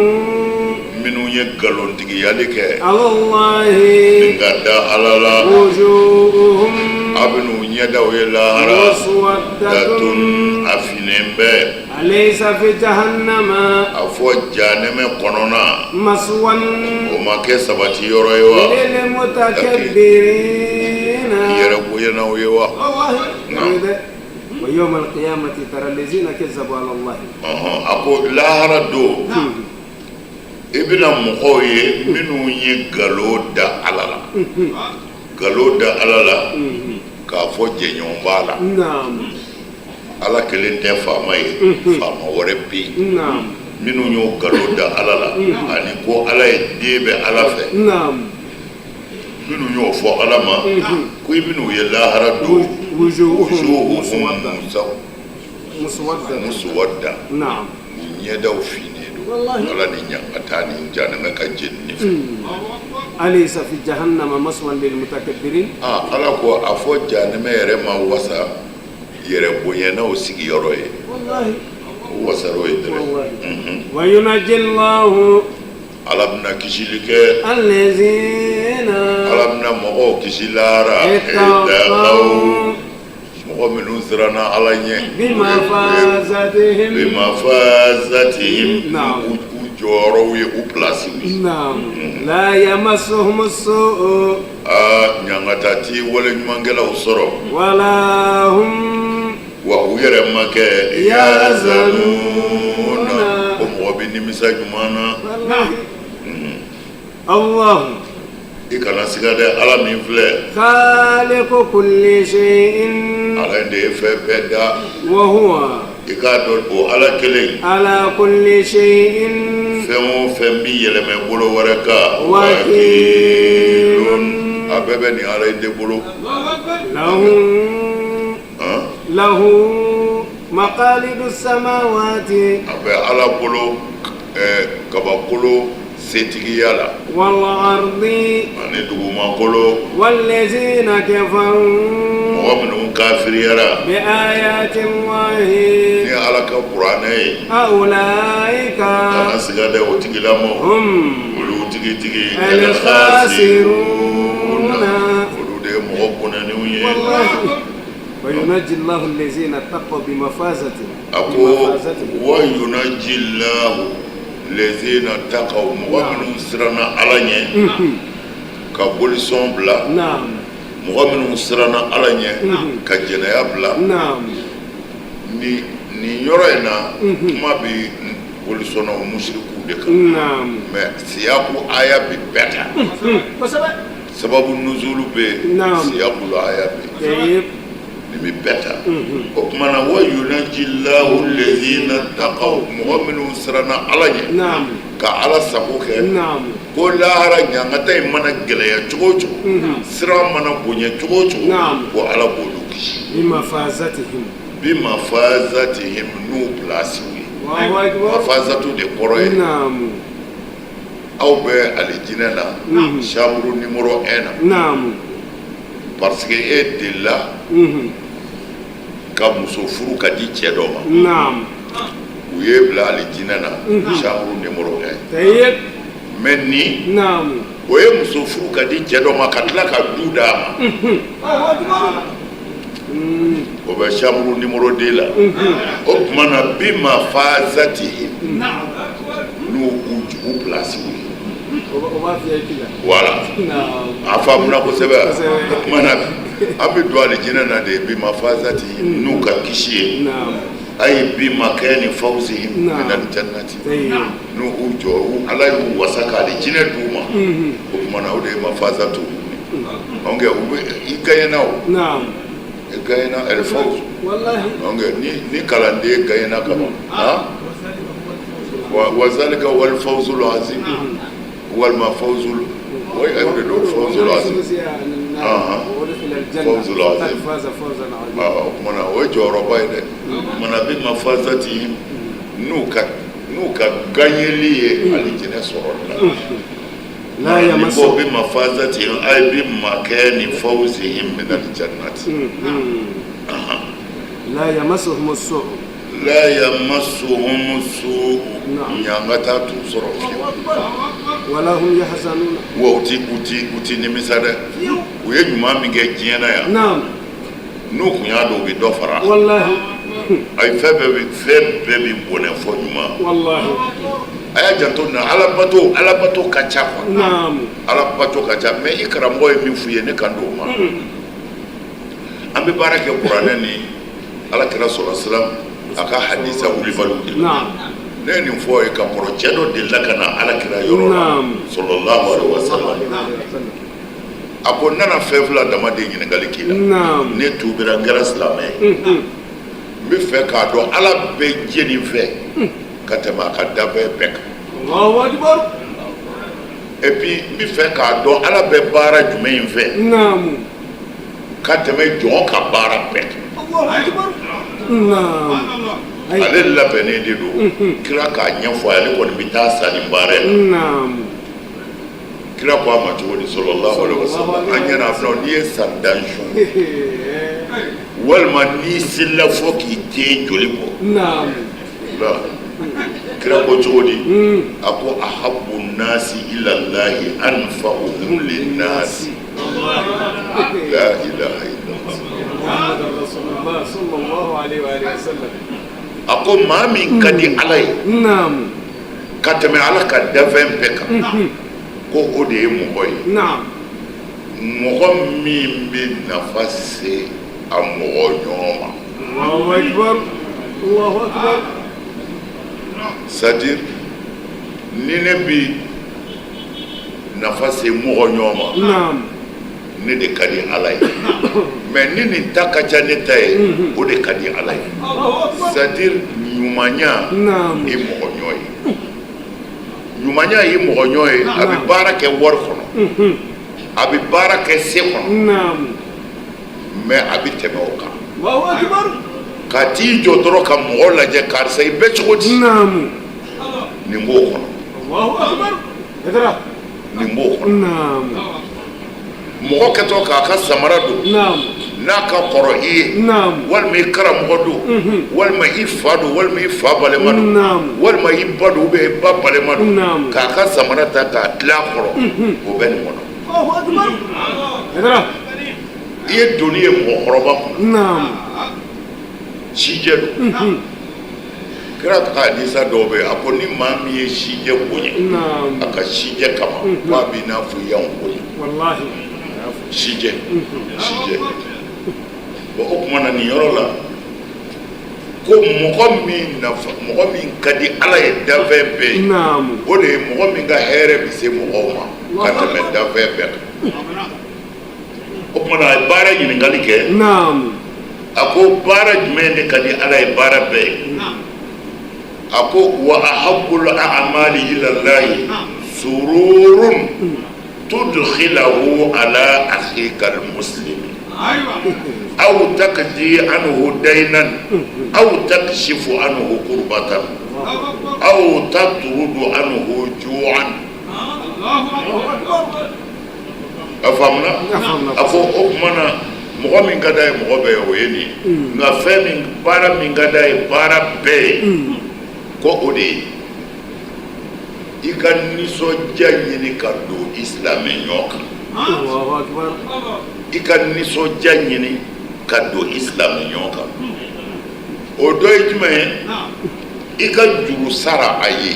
minnu ye nkalontigiyali kɛ, ala Allahi, ka da Ala la, wujuhum, a bɛn'u ɲɛdaw ye lahara, muswaddatun, a finnen bɛ. Alaysa fi jahannama, a fɔ jahanɛmɛ kɔnɔna, maswan, o ma kɛ sabati yɔrɔ ye wa? Lil mutakabbirina, yɛrɛ bonyanaw ye wa? Wallahi, wa yawma al-qiyamati tara allazina kazzabu ala Allahi. A ko lahara don, i bɛna mɔgɔw ye minnu ye nkalon da Ala la, nkalon da Ala la k'a fɔ jɛɲɔgɔn b'a la. Ala kelen tɛ faama ye, faama wɛrɛ bɛ yen. Minnu y'o nkalon da Ala la, ani ko Ala ye den bɛ Ala fɛ, minnu y'o fɔ Ala ma, ko i bɛn'u ye lahara don, muswadda, u ɲɛdaw finnen don Ala ni ɲangata ni jahanama ka jenini fɛ. Alaysa fi jahannama maswan lil mutakabbirin. Aa, Ala ko a fɔ jahanama yɛrɛ ma wasa yɛrɛ bonyanaw sigiyɔrɔ ye? O wasar'o ye dɛrɛ. Wa yunajji Allahu, Ala bɛna kisili kɛ, allazina, Ala bɛna mɔgɔw kisi lahara, ittaqaw, mɔgɔ minnu siranna Ala ɲɛ, bimafazatihim, bimafazatihim, u jɔyɔrɔw ye, u pilasiw ye. La yamassuhum as-su'u, Aa, ɲangata ti wale ɲumankɛlaw sɔrɔ. Wala hum, wa u yɛrɛ ma kɛ yahzanuna, ko mɔgɔ bɛ nimisa ɲuman na. Allah, I kana siga dɛ, Ala min filɛ, khaliqu kulli shay'in, Ala in de ye fɛn bɛɛ da. Wa huwa, I k'a dɔn, o Ala kelen, ala kulli shay'in, fɛn o fɛn bi yɛlɛmɛ bolo wɛrɛ kan, wakilun, a bɛɛ bɛ nin Ala in de bolo. Lahu, Han? Lahu maqalidu samawati, A bɛ Ala bolo kabakolo setigiya la, wal ardi, ani dugumakolo. Wallazina kafaru, mɔgɔ minnu kafiriyara bi ayati Allahi, ni Ala ka kuranɛ ye, ulaika, kana siga dɛ, o tigilamɔgɔ, hum, olu tigitigi, al-khasiruna, olu de ye mɔgɔ bɔnɛnenw ye. Wallahi, wa yunajji Allahu allazina taqaw bimafazatihim. A ko wa yunajji Allahu lezina taqaw, mɔgɔ minnu siranna Ala ɲɛ ka bolisɔn bila, mɔgɔ minnu siranna Ala ɲɛ ka jɛnɛya bila. Ni nin yɔrɔ in na, kuma bɛ bolisɔnnaw, musirikuw de kan, mais siyaku aya bɛ bɛɛ ta. Sababu nuzulu bɛ yen, siyaku aya bɛ yen, nin bɛ bɛɛ ta. O tuma na, wa yunajji Allahu lezina taqaw, mɔgɔ minnu siranna Ala ɲɛ ka Ala sago kɛ, ko lahara ɲangata in mana gɛlɛya cogo o cogo, siran mana bonya cogo o cogo, ko Ala b'olu kisi. Bimafazatihim. Bimafazatihim, n'u pilasiw ye. Mafazatu de kɔrɔ ye aw bɛ alijinɛ na, chambre numéro 1 na, parce que e delila ka muso furu ka di cɛ dɔ ma, u ye bila alijinɛ na, chambre numéro 1. Mais ni o ye muso furu ka di cɛ dɔ ma ka tila ka du d'a ma, o bɛ chambre numéro 2 la. O tuma na, bimafazatihim, n'u u pilasiw ye. Voilà, a faamuna kosɛbɛ. O tuma na, an bɛ don alijinɛ na de bimafazatihim, n'u ka kisi ye, ayi bimakani fawzihim min aljannati, n'u u jɔ, Ala y'u wasa ka alijinɛ d'u ma. O tuma na, o de ye mafazatu. Donc u bɛ i gagnena o. Gagnera al-fawz. Wallahi. Donc ni kalanden gagnera ka ban, han, wa zalika wal fawzul azim, walima fawzul, o de don, fawzul azim. Fawzul azim. O kumana, o ye jɔyɔrɔba ye dɛ. O kumana, bi mafazatihim, n'u ka gagneli ye alijinɛ sɔrɔli la. La ni ko yamassu bi mafazatihim, ay bi makani fawzihim min aljannati. La yamassuhum as-su'. La yamassuhum su, ɲangata t'u sɔrɔ fiyewu. Wala hum yahzanun. Wa u ti nimisa dɛ. U ye ɲuman min kɛ diɲɛ na yan, n'u kun y'a dɔn, u bɛ dɔ fara a kan. Wallahi. Ayi, fɛn bɛɛ bi bɔnɛ fɔ ɲuman. Wallahi. A y'a janto nin na, alabato ka ca quoi. Alabato ka ca, mais i karamɔgɔ ye min f'u ye, ne kan d'o ma. An bɛ baara kɛ kuranɛ ni Ala kira sɔrɔ silam a ka hadisa wulibaliw de la. Ne ye nin fɔ ye ka kɔrɔ. Cɛ dɔ delila ka na Ala kira yɔrɔ la, sallallahu alaihi wasallam. A ko n nana fɛn fila dama de ɲininkali k'i la. Ne tuubira, n kɛra silamɛ ye. N bɛ fɛ k'a dɔn Ala bɛ jɛni fɛ ka tɛmɛ a ka danfɛn bɛɛ kan. Allahu akbar. Et puis n bɛ fɛ k'a dɔn Ala bɛ baara jumɛn in fɛ ka tɛmɛ jɔn ka baara bɛɛ kan. Allahu akbar. Naam. Ale labɛnnen de don kira k'a ɲɛfɔ a ye, ale kɔni bɛ taa sa nin baara in na. Kira ko a ma cogo di? Sallallahu alaihi wasallam. An ɲɛna filɛ, n'i ye san dan su, walima n'i selila fo k'i den joli bɔ, la kira ko cogo di? A ko ahabbu nasi ilallahi anfa'uhum linnasi. La ilaha illallah. Muhammad Rasulullah sallallahu alaihi wa alihi wasallam. A ko maa min ka di Ala ye ka tɛmɛ Ala ka danfɛn bɛɛ kan, ko o de ye mɔgɔ ye, mɔgɔ min bɛ nafa se a mɔgɔ ɲɔgɔn ma. Allahu akbar. Allahu akbar. C'est à dire, ni ne bi nafa se mɔgɔ ɲɔgɔn ma, ne de ka di Ala ye. Mais ni nin ta ka ca ne ta ye, o de ka di Ala ye. C'est à dire, ɲumanya i mɔgɔ ɲɔ ye, ɲumanya ye mɔgɔ ɲɔ ye. A bɛ baara kɛ wari kɔnɔ, a bɛ baara kɛ se kɔnɔ, mais a bɛ tɛmɛ o kan. Allahu akbar. Ka t'i jɔ dɔrɔn ka mɔgɔ lajɛ, karisa, i bɛ cogo di? Nin b'o kɔnɔ. Allahu akbar. Idra. Nin b'o kɔnɔ. Mɔgɔ kɛtɔ k'a ka samara don, n'a ka kɔrɔ i ye, walima i karamɔgɔ don, walima i fa don, walima i fa balima don, walima i ba don ou bien i ba balima don, k'a ka samara ta k'a tila a kɔrɔ, o bɛ nin kɔnɔ. Allahu akbar. Idra. I ye doni ye mɔgɔkɔrɔba kunna, sijɛ don. Kira ka hadisa dɔw bɛ yen, a ko ni maa min ye sijɛ bonya a ka sijɛ kama, k'a b'i n'a fɔ i y'anw bonya. Wallahi. Sijɛ, sijɛ. Bon, o tuma na, nin yɔrɔ la, ko mɔgɔ min nafa, mɔgɔ min ka di Ala ye danfɛn bɛɛ ye, o de ye mɔgɔ min ka hɛrɛ bɛ se mɔgɔw ma ka tɛmɛ danfɛn bɛɛ kan. O tuma na, a ye baara ɲininkali kɛ. A ko baara jumɛn de ka di Ala ye baara bɛɛ ye? A ko wa ahabbul a'mali ilallahi sururun tudkhilahu ala akhika almuslimi aw taqdi anhu daynan aw takshifu anhu kurbatan aw tatrudu anhu ju'an. A faamuna? A faamuna. A fɔ o tuma na, mɔgɔ min ka d'a ye mɔgɔ bɛɛ ye, o ye nin ye. Nka fɛn min, baara min ka d'a ye baara bɛɛ ye, ko o de ye i ka nisɔndiya ɲini ka don i silamɛ ɲɔgɔn kan. Allahu akbar. I ka nisɔndiya ɲini ka don i silamɛ ɲɔgɔn kan, o dɔ ye jumɛn ye? I ka juru sara a ye.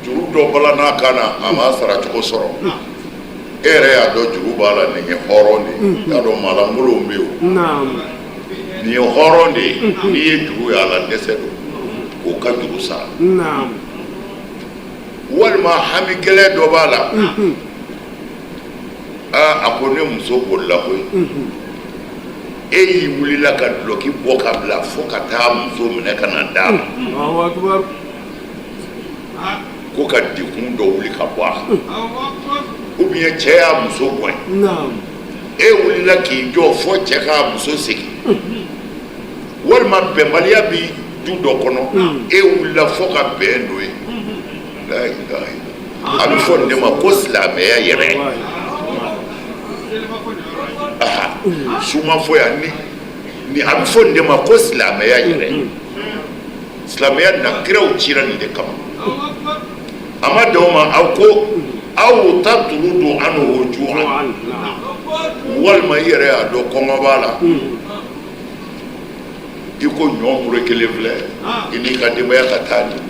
Juru dɔ bala n'a kan na, a m'a sara cogo sɔrɔ, e yɛrɛ y'a dɔn juru b'a la. Nin ye hɔrɔn de ye, i y'a dɔn maalankolonw bɛ yen o. Nin ye hɔrɔn de ye. N'i ye juru ye a la, dɛsɛ don k'o ka juru sara. Walima hami gɛlɛn dɔ b'a la, aa, a ko ne muso bolila koyi. E y'i wulila ka dulɔki bɔ ka bila fo ka taa muso minɛ ka na d'a ma, ko ka degun dɔ wuli ka bɔ a kan, ou bien cɛ y'a muso gɛn, e wulila k'i jɔ fo cɛ k'a muso segin, walima bɛnbaliya bi du dɔ kɔnɔ, e wulila fo ka bɛn don yen. La ilaha illallah. A bɛ fɔ nin de ma ko silamɛya yɛrɛ. Su ma fɔ yan ni a bɛ fɔ nin de ma ko silamɛya yɛrɛ. Silamɛya na, kiraw cira nin de kama. A ma dan o ma, aw ko aw tatrudu anhu ju'an, walima i yɛrɛ y'a dɔn kɔngɔ b'a la, i ko ɲɔ mure kelen filɛ, i n'i ka denbaya ka taa nin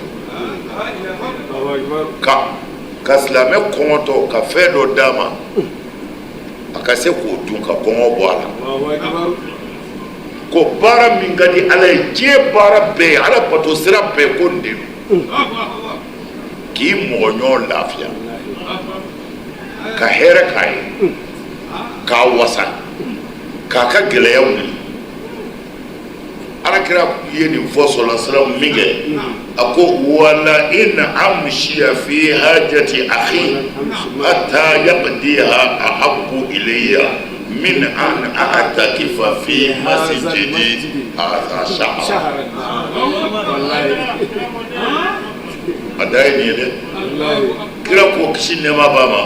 ka silamɛ kɔngɔtɔ ka fɛn dɔ d'a ma, a ka se k'o dun ka kɔngɔ bɔ a la. Ko baara min ka di Ala ye diɲɛ baara bɛɛ ye, Ala bato sira bɛɛ, ko nin de don: k'i mɔgɔ ɲɔgɔn lafiya, ka hɛrɛ k'a ye, k'a wasa, k'a ka gɛlɛya wuli. Alakira ye nin fɔ sɔla salam min kɛ, a ko wala in amshiya fi hajati akhi hatta yaqdiha ahabbu ilayya min an a'takifa fi masjidi hadha shahra. A da ye nin ye dɛ. Kira ko, kisi nɛɛma b'a ma,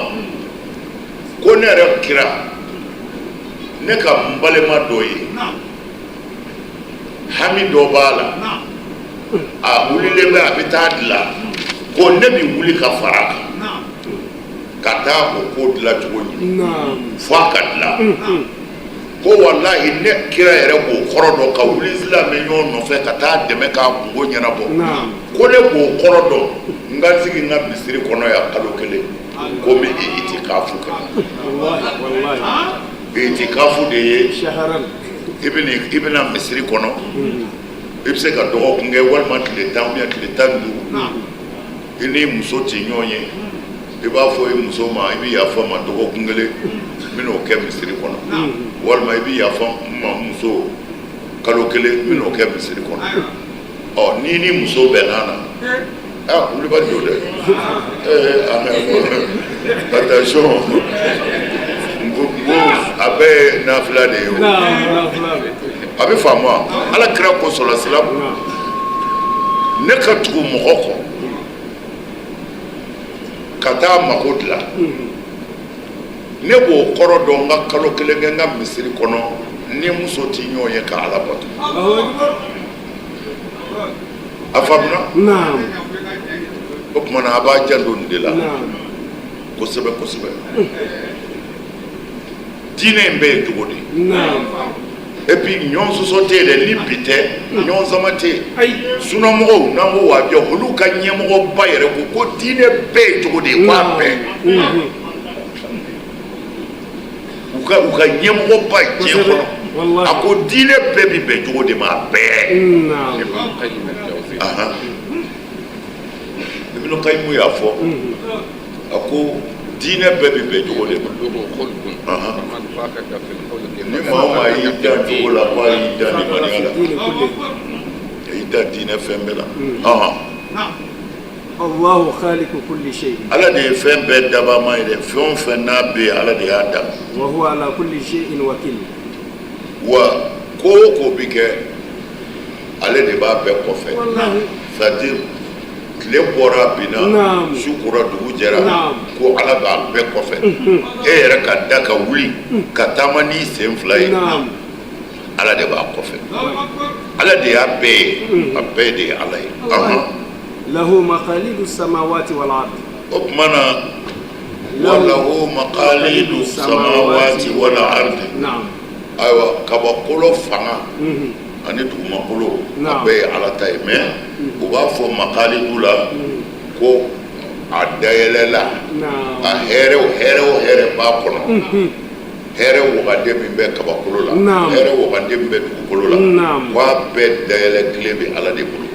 ko ne yɛrɛ kira, ne ka n balima dɔ ye, hami dɔ b'a la, a wulilen bɛ, a bɛ taa dilan, ko ne bɛ wuli ka fara a kan ka taa o ko dilan cogo ɲini fo a ka dilan. Ko walahi, ne kira yɛrɛ b'o kɔrɔ dɔn, ka wuli silamɛ ɲɔgɔn nɔfɛ ka taa dɛmɛ k'a kungo ɲɛnabɔ, ko ne b'o kɔrɔ dɔn n ka sigi n ka misiri kɔnɔ yan kalo kelen, ko n bɛ itikafu kɛ. Itikafu de ye i bɛna misiri kɔnɔ, i bɛ se ka dɔgɔkun kɛ walima tile 10 ou bien tile 15, i ni muso tɛ ɲɔgɔn ye. I b'a fɔ i muso ma: i bɛ yafa ma, dɔgɔkun kelen n bɛn'o kɛ misiri kɔnɔ, walima i bɛ yafa n ma, muso, kalo kelen n bɛn'o kɛ misiri kɔnɔ. Ɔ n'i ni muso bɛnna na, ah, wulibali don dɛ. Ee, attention, n ko a bɛɛ ye nafila de ye. O a bɛ faamu wa? Ala kira ko sɔlɔ silam, ne ka tugu mɔgɔ kɔ ka taa mako dilan, ne b'o kɔrɔ dɔn n ka kalo kelen kɛ n ka misiri kɔnɔ ni muso tɛ ɲɔgɔn ye ka Ala bato. A faamuna? O tuma na, a b'a janto nin de la kosɛbɛ kosɛbɛ. Diinɛ in bɛ yen cogo di? Et puis ɲɔgɔn sɔsɔ tɛ yen dɛ, ni bi tɛ, ɲɔgɔn sama tɛ yen. Sunamɔgɔw, n'an ko wahabiyaw, olu ka ɲɛmɔgɔba yɛrɛ ko ko diinɛ bɛɛ ye cogo di ye, k'a bɛɛ u ka ɲɛmɔgɔba diɲɛ kɔnɔ, a ko diinɛ bɛɛ bi bɛn cogo de ma, a bɛɛ. Ibn Qayyim y'a fɔ, a ko diinɛ bɛɛ bi bɛn cogo de ma. Ni maa o maa y'i dan cogo la, ko a y'i dan limaniya la, a y'i dan diinɛ fɛn bɛɛ la. Allahu khaliqu kulli shay. Ala de ye fɛn bɛɛ dabaa ye dɛ. Fɛn o fɛn n'a bɛ yen, Ala de y'a da. Wa huwa ala kulli shay'in wakil. Wa ko o ko bi kɛ, ale de b'a bɛɛ kɔfɛ. C'est à dire tile bɔra, binna, su kora, dugu jɛra, ko Ala b'a bɛɛ kɔfɛ. E yɛrɛ ka da ka wuli ka taama n'i sen fila ye, Ala de b'a kɔfɛ. Ala de y'a bɛɛ ye, a bɛɛ de ye Ala ye. Lahu maqalidu samawati wal ard. O tuma na, wa lahu maqalidu samawati wal ard. Ayiwa, kabakolo fanga ani dugumakolo, a bɛɛ ye Ala ta ye. Mais u b'a fɔ maqalidu la ko a dayɛlɛla, a hɛrɛ o hɛrɛ o hɛrɛ b'a kɔnɔ. Hɛrɛ wagande min bɛ kabakolo la, hɛrɛ wagande min bɛ dugukolo la, ko a bɛɛ dayɛlɛ tile bɛ Ala de bolo.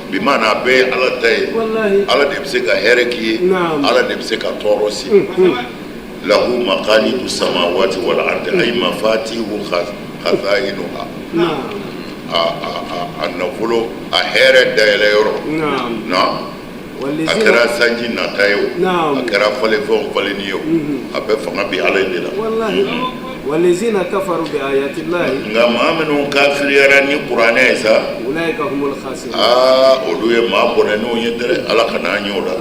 Bi maana a bɛɛ ye Ala ta ye. Ala de bɛ se ka hɛrɛ k'i ye, Ala de bɛ se ka tɔɔrɔ si. Lahu maqalidu samawati wal ardi ay mafatihu khaza'inuha a a a a nafolo a hɛrɛ dayɛlɛ yɔrɔ na a kɛra sanji nata ye o a kɛra falenfɛnw falenni ye o a bɛɛ fanga bɛ ala in de la walazina kafaru bi ayatillahi nka maa minnu kafiriyara ni kuranɛ ye sa ulaika humul khasirun aa olu ye maa bɔnɛnenw ye dɛrɛ ala kana an y'o la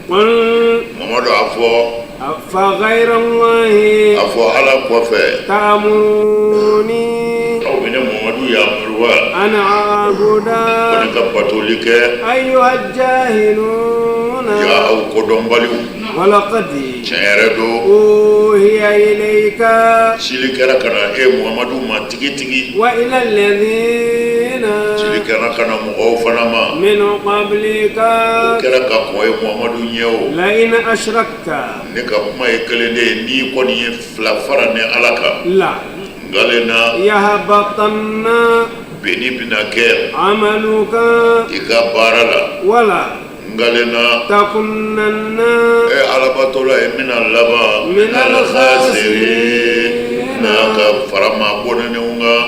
Mamadu a fɔ afa ghayrallahi a fɔ ala kɔfɛ ta'muruni aw bɛ ne Mamadu yamaru wa an a'buda ko ne ka batoli kɛ ayyuhal jahiluna ya aw kodɔnbaliw walaqad tiɲɛ yɛrɛ don uhiya ilayka cili kɛra ka na e Muhamadu ma tigitigi wa ila alladhina cili kɛra ka na mɔgɔw fana ma min qablika o kɛra ka kɔn e Muhamadu ɲɛ o la in ashrakta ne ka kuma ye kelen de ye n'i kɔni ye fila fara ne Ala kan la ngalen na yahbatanna benni bɛna kɛ amaluka i ka baara la wala ngalen na takunanna e alabatola e bɛna laban minal khasirina ka fara maa bɔnɛnenw kan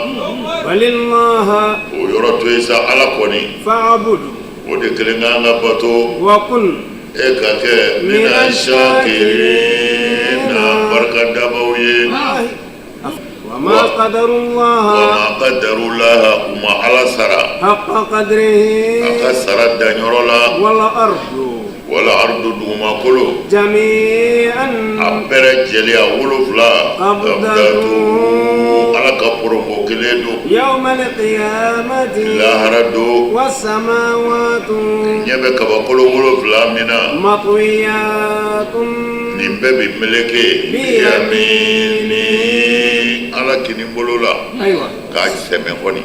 balillaha o yɔrɔ to yen sa ala kɔni fa'budu o de kelen kan ka bato wa kun e ka kɛ mina shakirina barika dabaw ye wa ma wa ma qadarullaha u ma ala sara haqqa qadrihi a ka sara danyɔrɔ la wal ardu wal ardu dugumakolo jami'an a bɛɛ lajɛlen a wolonfila qabdatuhu ala ka poronko kelen don yawmal qiyamati lahara don was samawatu ɲɛ bɛ kabakolo wolonfila min na matwiyatun nin bɛɛ bɛ meleke biyamini ala kini bolo la ayiwa k'a sɛmɛ kɔni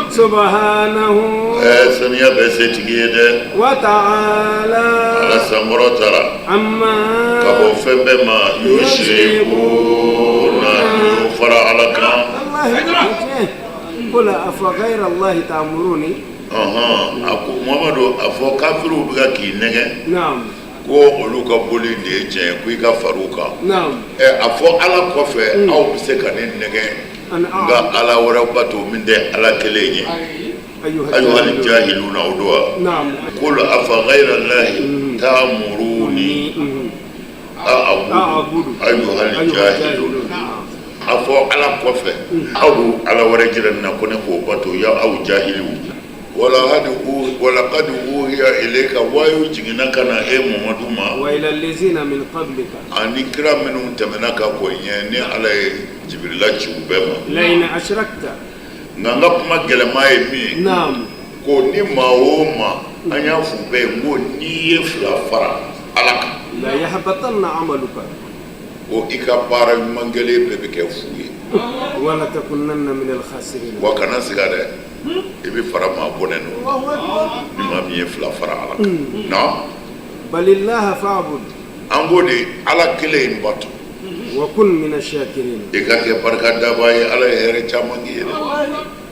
subhanahu ɛɛ saniya bɛ setigi ye dɛ wa ta'ala ala sankɔrɔtara amma ka bɔ fɛn bɛɛ ma yushrikuna y'o fara ala kan qul afa ghayra allahi ta'muruni ɔhɔn a ko muhamadu a fɔ kafiriw bɛ ka k'i nɛgɛn naam ko olu ka boli de ye tiɲɛ ye ko i ka far'u kan naam ɛ a fɔ ala kɔfɛ aw bɛ se ka ne nɛgɛn an n ka ala wɛrɛ bato min tɛ ala kelen ye ayyuhal jahiluna o don wa naam qul afa ghayra allahi ta'muruni a'budu ayyuhal jahilun a fɔ ala kɔfɛ aw b'o ala wɛrɛ jira ne na ko ne k'o bato ya aw jahiliw walaqad uhiya ilayka wayu jiginna ka na e Mamadu ma wa ila allazina min qablika ani kira minnu tɛmɛna ka kɔn i ɲɛ ni ala ye jibirila ci u bɛɛ ma la in ashrakta nka n ka kuma gɛlɛma ye min ye naam ko ni maa o maa an y'a f'u bɛɛ ye n ko n'i ye fila fara ala kan la yahbatanna amaluka ko i ka baara ɲuman kɛlen bɛɛ bɛ kɛ fu ye wala takunanna min al-khasirin wa kana siga dɛ i bɛ fara maa bɔnɛ nɔ ni maa min ye fila fara ala kan naam balillaha fa'bud an k'o de ala kelen in bato wa kun min ash-shakirin i ka kɛ barika dabaa ye ala ye hɛrɛ caman k'i ye dɛ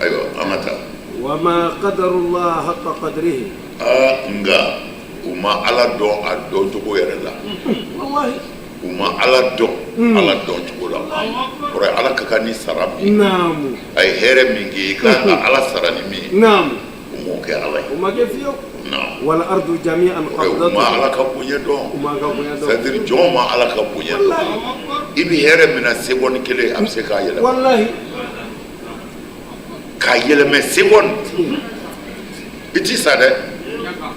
ayiwa an ka taa wa ma qadarullaha haqqa qadrihi aa nka u ma ala dɔn a dɔncogo yɛrɛ la wallahi u ma ala dɔn ala dɔn cogo la kɔrɔ ye ala ka kan ni sara min ye naamu a ye hɛrɛ min k'i ye i ka kan ka ala sara ni min ye naamu u m'o kɛ ala ye o ma kɛ fiyewu naam wal ardu jami'an kɔrɔ ye u ma qabdatuhu ala ka bonya dɔn u ma ka bonya dɔn c'est à dire jɔn ma ala ka bonya dɔn i bɛ hɛrɛ min na seconde kelen a bɛ se k'a yɛlɛma wallahi k'a yɛlɛmɛ seconde i ti sa dɛ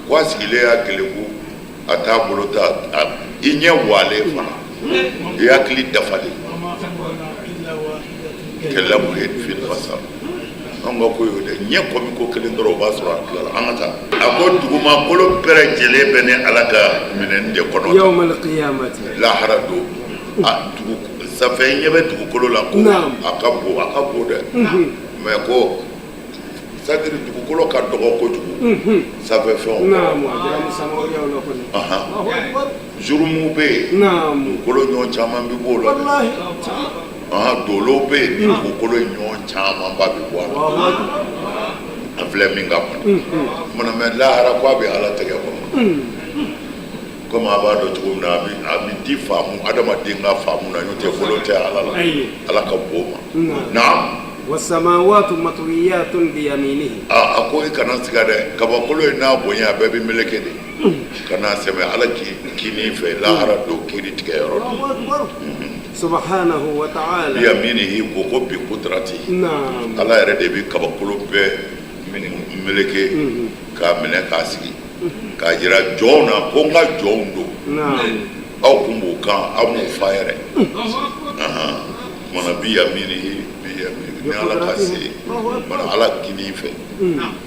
ko a sigilen y'a keleku a t'a bolo ta i ɲɛ walen fana i hakili dafalen kalamhin bil basar an ka ko y'o de ɲɛ kɔmi ko kelen dɔrɔn o b'a sɔrɔ a tilala an ka taa a ko dugumakolo bɛɛ lajɛlen bɛ ne ala ka minɛni de kɔnɔ yawmal qiyamati lahara don a dugu sanfɛ ɲɛ bɛ dugukolo la ko a ka bon a ka bon dɛ mais ko c'est à dire dugukolo ka dɔgɔ kojugu sanfɛ fɛnw jurumu bɛ yen dugukolo ɲɔgɔn caman bɛ b'o la dɛ dolo bɛ yen ni dugukolo ɲɔgɔn camanba bɛ bɔ a la an filɛ min ka kɔni mana mais lahara ko a bɛ ala tɛgɛ kɔnɔ. Komi a b'a dɔn cogo min na, a bɛ di faamu adamaden ka faamu na, n'o tɛ bolo tɛ Ala la. Ala ka bon ma. Naam. Wasamawatu matwiyatun biyaminihi. A ko i kana siga dɛ, kabakolo in n'a bonya a bɛɛ bɛ meleke de ka na sɛmɛ Ala kinin fɛ lahara don kiri tigɛ yɔrɔ. Subhanahu wa ta'ala. Biyaminihi ko ko bi kudrati. Naam. Ala yɛrɛ de bɛ kabakolo bɛɛ meleke k'a minɛ k'a sigi k'a jira jɔnw na ko n ka jɔnw don, aw kun b'u kan, aw m'u fa yɛrɛ. Mana biyaminihi biyaminihi ni Ala ka se mana Ala kinin fɛ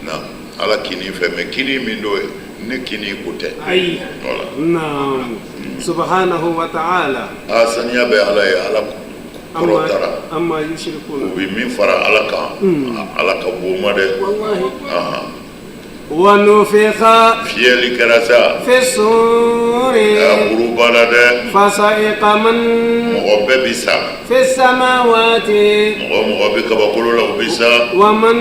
na, Ala kinin fɛ, mais kinin min don ne kinin ko tɛ. Ayi. Voilà. Naam. Subhanahu wa ta'ala. A saniya bɛ Ala ye, Ala kɔrɔtara. Amma yushrikuna. U bɛ min fara Ala kan, Ala ka bon ma dɛ. Wallahi. Wa nufikha. Fiyɛli kɛra sa. Fi suri. Buruba la dɛ. Fasaiqa man. Mɔgɔ bɛɛ bi sa. Fi samawati. Mɔgɔ mɔgɔ bɛ kabakolo la, u bɛ sa. Wa man.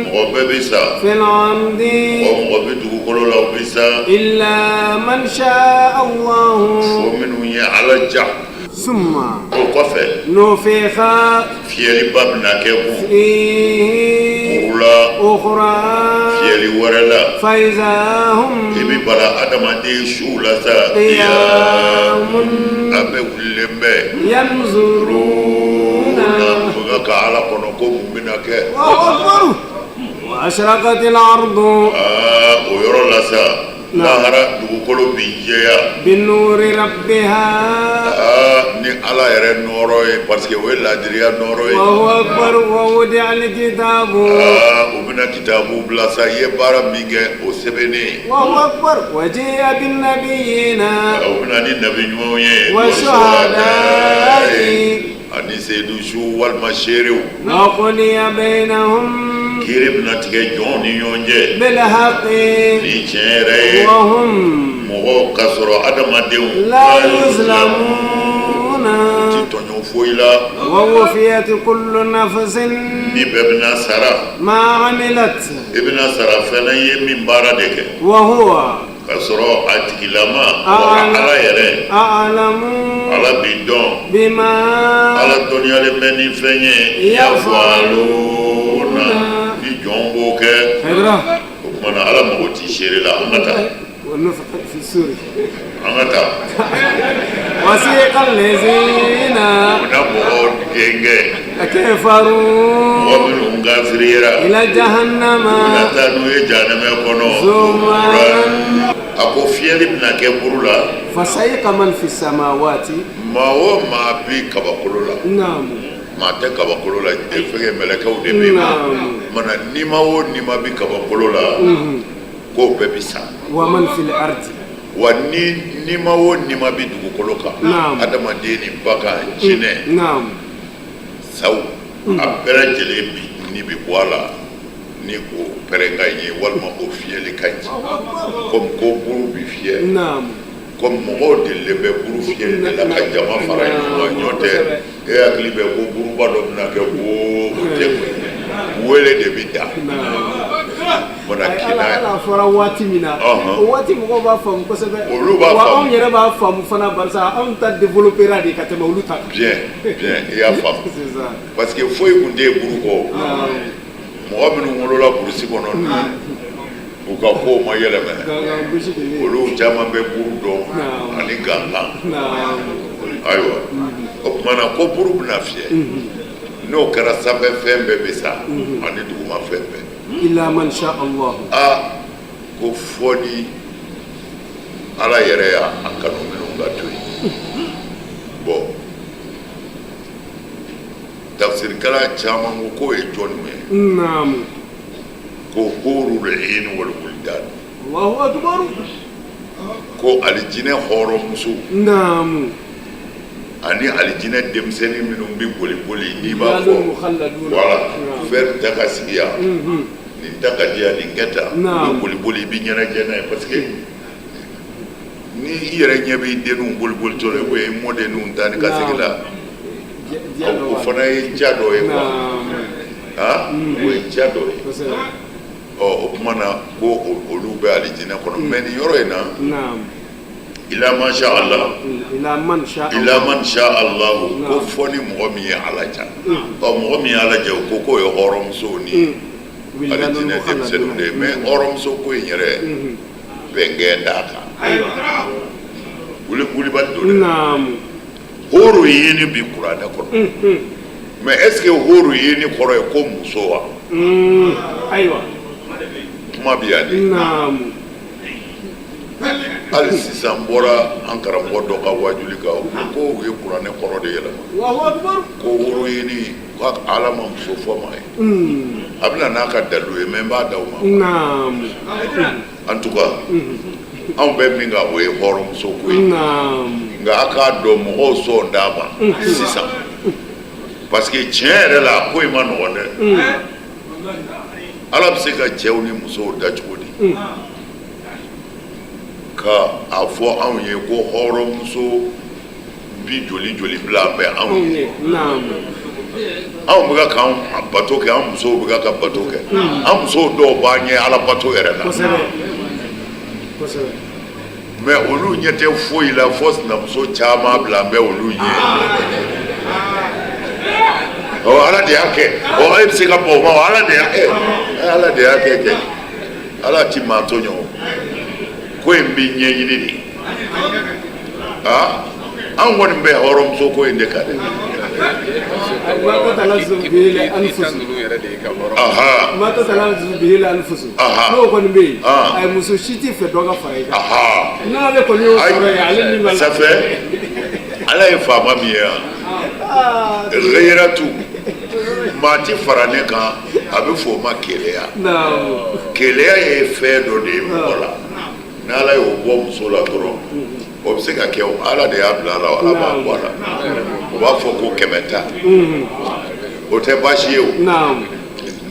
Mɔgɔ bɛɛ bɛ sa. Fil ardi. Mɔgɔ mɔgɔ bɛ dugukolo la, u bɛ sa. Illa man sha Allah. Fo minnu ye Ala ja. Summa. O kɔfɛ. Nufikha. Fiyɛliba bɛna kɛ kun. Fihi. Buru la. Ukhra. Fiyɛli wɛrɛ la. Fa iza hum. I bɛ bala adamaden suw la sa. Qiyamun. A bɛɛ wulilen bɛ. Yanzuruna. U bɛ ka Ala kɔnɔ ko mun bɛna kɛ. Allahu akbar. Wa ashraqatil ardu. Aa, o yɔrɔ la sa. Lahara dugukolo bi jɛya. Binuri rabbiha. Aa, ni Ala yɛrɛ nɔɔrɔ ye, parce que o ye laadiriya nɔɔrɔ ye. Allahu akbar wa wudi'a al-kitabu. Aa, u bɛna kitabu bila sa, i ye baara min kɛ o sɛbɛnnen. Allahu akbar wa ji'a bin nabiyyina. U bɛna ni nabi ɲumanw ye. Wa shuhada'i. Ani seyidu su walima seerew. Wa qudiya bainahum. Kiri bɛna tigɛ jɔnw ni ɲɔgɔn cɛ. Bil haqqi. Ni tiɲɛ yɛrɛ ye. Wa hum. Mɔgɔw ka sɔrɔ adamadenw. La yuzlamuna. U ti tɔɲɔ foyi la. Wa wufiyat kullu nafsin. Ni bɛɛ bɛna sara. Ma amilat. I bɛna sara fɛn na, i ye min baara de kɛ. Wa huwa. Ka sɔrɔ a tigilama Ala yɛrɛ. A'lamu. Ala b'i dɔn. Bima. Ala dɔnniyalen bɛ ni fɛn ye. Yafaluna. Ni jɔn b'o kɛ. O tuma na Ala mago t'i seere la, an ka taa. Wa nufikha fi suri. An ka taa. Wasiqa allazina. U bɛna mɔgɔw gɛngɛ. Kafaru. Mɔgɔ minnu kafiriyara. Ila jahannama. U bɛna taa n'u ye jahanama kɔnɔ. Zumaran. A ko fiyɛli bɛna kɛ buru la. Fasaiqa man fi samawati. Maa o maa bi kabakolo la. Naamu. Maa tɛ kabakolo la, fɛngɛ mɛlɛkɛw de bɛ yen. Naamu. Mana nima o nima bi kabakolo la. K'o bɛɛ bi sa. Wa man fil ardi. Wa ni nima o nima bi dugukolo kan. Naamu. Adamaden ni bagan, jinɛ. Naamu. Saw a bɛɛ lajɛlen bi ni bi bɔ a la ni o pɛrɛnkan ye walima o fiyɛli kan ye, komi ko buru bi fiyɛ. Naamu. Komi mɔgɔw delilen bɛ buru fiyɛli de la ka jama fara ɲɔgɔn kan, ɲɔ tɛ e hakili bɛ ko buruba dɔ bɛna kɛ ko o tɛ koyi, wele de bi da. Mana kina Ala fɔra waati min na, o waati mɔgɔw b'a faamu kosɛbɛ. Olu b'a faamu. Wa anw yɛrɛ b'a faamu fana, barisa anw ta développera de ka tɛmɛ olu ta kan. Bien, bien, i y'a faamu. C'est ça. Parce que foyi tun tɛ yen buru kɔ. Mɔgɔ minnu wolola burusi kɔnɔ, u ka kow ma yɛlɛmɛ. Gangan gosi de bɛ yen. Olu caman bɛ buru dɔn ani gangan. Ayiwa, o tuma na ko buru bɛna fiyɛ. N'o kɛra, sanfɛ fɛn bɛɛ bɛ sa ani duguma fɛn bɛɛ. Illa man sha Allah. Aa, ko fɔ ni Ala yɛrɛ y'a kanu minnu ka to yen. Bon, tafsirikɛla caman ko k'o ye jɔnniw ye? Naamu. Ko hurul ain wal wildan. Allahu akbar. Ko alijinɛ hɔrɔnmuso. Naamu. Ani alijinɛ denmisɛnnin minnu bɛ boli boli, n'i b'a fɔ voilà, fɛn ta ka sigi yan, nin ta ka di yan, nin kɛ tan, u bɛ boli boli, i bɛ ɲɛnajɛ n'a ye, parce que ni i yɛrɛ ɲɛ b'i denninw boli boli tɔ la, ou bien i mɔdenninw taa ni ka segin la, o fana ye ja dɔ ye quoi, ah, o ye ja dɔ ye. Ɔ, o tuma na ko olu bɛ alijinɛ kɔnɔ, mais nin yɔrɔ in na. Ila man sha Allah, ila man sha Allah, ko fɔ ni mɔgɔ min ye Ala ja. Ɔ, mɔgɔ min ye Ala ja, o ko k'o ye hɔrɔnmuso ni alijinɛ denmisɛnninw de ye. Mais hɔrɔnmuso ko in yɛrɛ, bɛnkɛn d'a kan, wulibali don dɛ. Horo yini bi kuranɛ kɔnɔ, mais est ce que horo yini kɔrɔ ye ko muso wa? Ayiwa. Kuma bi yan de. Hali sisan n bɔra an karamɔgɔ dɔ ka wajuli kan, o ko u ye kuranɛ kɔrɔ de yɛlɛma, ko horo yini, ko Ala ma muso fɔ maa ye. A bɛna n'a ka dalilu ye, mais n b'a d'aw ma. En tout cas, anw bɛ min kan, o ye hɔrɔnmuso ko ye. Nka a k'a dɔn, mɔgɔw sɔn d'a ma sisan, parce que tiɲɛ yɛrɛ la, a ko in ma nɔgɔn dɛ. Ala bɛ se ka cɛw ni musow da cogo di ka a fɔ anw ye ko hɔrɔnmuso bi joli joli bila an bɛ anw ye? Anw bɛ ka k'an bato kɛ, an musow bɛ ka bato kɛ, an musow dɔw b'an ɲɛ Ala bato yɛrɛ la. Mais olu ɲɛ tɛ foyi la fɔ sinamuso caman bila an bɛ olu ɲɛ. Ɔ, Ala de y'a kɛ. Ɔ, e bɛ se ka bɔ o ma? Ala de y'a kɛ, Ala de y'a kɛ. Ala ti maa tɔɲɔ o. Ko in bɛ ɲɛɲini de. Aa, anw kɔni bɛ hɔrɔnmuso ko in de kan dɛ. Ma tatalazu bihi anfusu. Ma tatalazu bihi anfusu. N'o kɔni bɛ yen, a muso si tɛ fɛ dɔ ka fara i kan. N'ale kɔni y'o sɔrɔ yen, ale ni ma. Ça fait Ala ye faama min ye yan, ghayiratu, maa ti fara ne kan, a bɛ fɔ o ma keleya. Keleya ye fɛn dɔ de ye mɔgɔ la, n'Ala y'o bɔ muso la dɔrɔn, o bɛ se ka kɛ o. Ala de y'a bila a la, Ala b'a bɔ a la. O b'a fɔ ko kɛmɛ ta, o tɛ baasi ye o.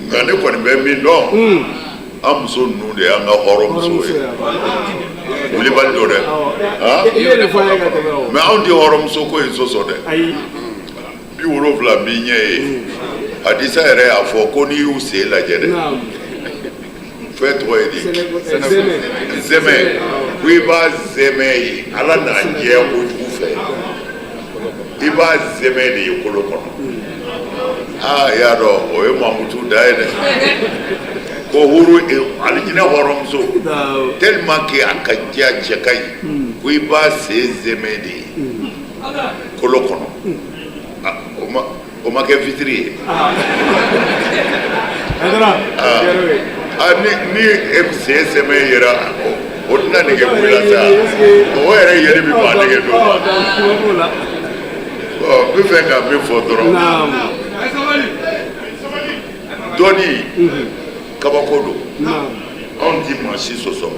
Nka ne kɔni bɛ min dɔn, an muso ninnu de y'an ka hɔrɔnmuso ye. Wulibali don dɛ. Mais anw tɛ hɔrɔnmuso ko in sɔsɔ dɛ. 70 b'i ɲɛ ye. Hadisa yɛrɛ y'a fɔ ko n'i y'u sen lajɛ dɛ, fɛn tɔgɔ ye di, zɛmɛ, ko i b'a zɛmɛ ye, Ala n'a jɛya kojugu fɛ, i b'a zɛmɛ de ye kolo kɔnɔ. Aa, i y'a dɔn, o ye mamutu da ye dɛ. Ko huru alijinɛ hɔrɔnmuso, tellement que a ka diya, cɛ ka ɲi, ko i b'a sen zɛmɛ de ye kolo kɔnɔ. O ma, o ma kɛ fitiri ye. Ni e sen sɛmɛ yera, o tɛna nege bɔ i la sa. O yɛrɛ yeli bɛ maa nege don. Ɔ, n bɛ fɛ ka min fɔ dɔrɔn, dɔnni kabako don. Anw ti maa si sɔsɔ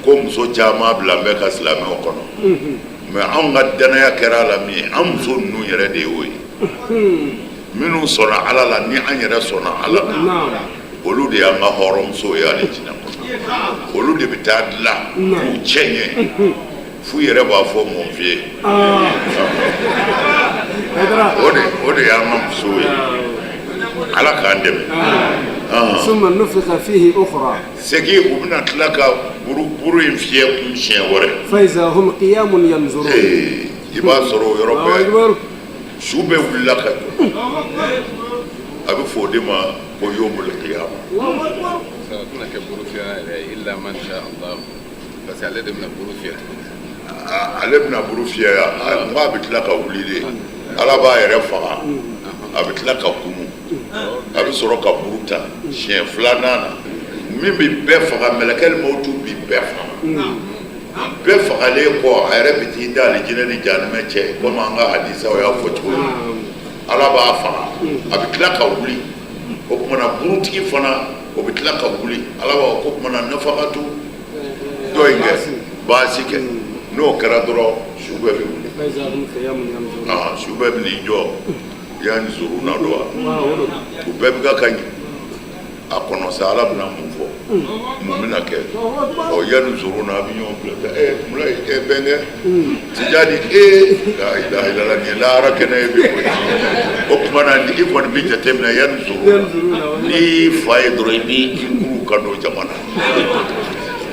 ko muso caman bila n bɛ ka silamɛw kɔnɔ, mais anw ka danaya kɛra a la min ye, an muso ninnu yɛrɛ de y'o ye. Minnu sɔnna Ala la, ni an yɛrɛ sɔnna Ala la, olu de y'an ka hɔrɔnmusow ye alijinɛ kɔnɔ. Olu de bɛ taa dilan k'u cɛ ɲɛ f'u yɛrɛ b'a fɔ mon vieux. O de y'an ka musow ye. Ala k'an dɛmɛ. Summa nufikha fihi ukhra. Segin, u bɛna tila ka buru in fiyɛ kun siɲɛ wɛrɛ. Fa hum qiyamun yanzurun. I b'a sɔrɔ o yɔrɔ bɛɛ, su bɛɛ wulila ka jɔ. A bɛ fɔ o de ma ko yomul qiyama. Tɛna kɛ buru fiyɛ yɛrɛ, illa man sha Allah, parce que ale de bɛna buru fiyɛ tuguni. Ale bɛna buru fiyɛ yan, n ko a bɛ tila ka wuli de. Ala b'a yɛrɛ faga, a bɛ tila ka kunu, a bɛ sɔrɔ ka buru ta siɲɛ filanan na. Min bɛ bɛɛ faga, mɛlɛkɛli mawutu bi bɛɛ faga. Bɛɛ fagalen kɔ, a yɛrɛ bɛ t'i da alijinɛ ni jahanamɛ cɛ, komi an ka hadisaw y'a fɔ cogo min. Ala b'a faga, a bɛ tila ka wuli. O tuma na, burutigi fana, o bɛ tila ka wuli. Ala b'a fɔ ko tuma na nafakatu dɔ in kɛ baasi kɛ. N'o kɛra dɔrɔn, su bɛɛ bɛ wuli, su bɛɛ bɛ n'i jɔ yanzuruna don wa, u bɛɛ bɛ ka a kɔnɔ sa. Ala bɛna mun fɔ, mun bɛna kɛ? Ɔ, yanzuruna, a bɛ ɲɔgɔn bila ɛ mula ɛ bɛnkɛ Tijani e la ilaha illallah, nin ye lahara kɛnɛ ye bi koyi. O tuma na, i kɔni bɛ jateminɛ yanzuruna, n'i fa ye dɔrɔn, i b'i kuru ka don jama na.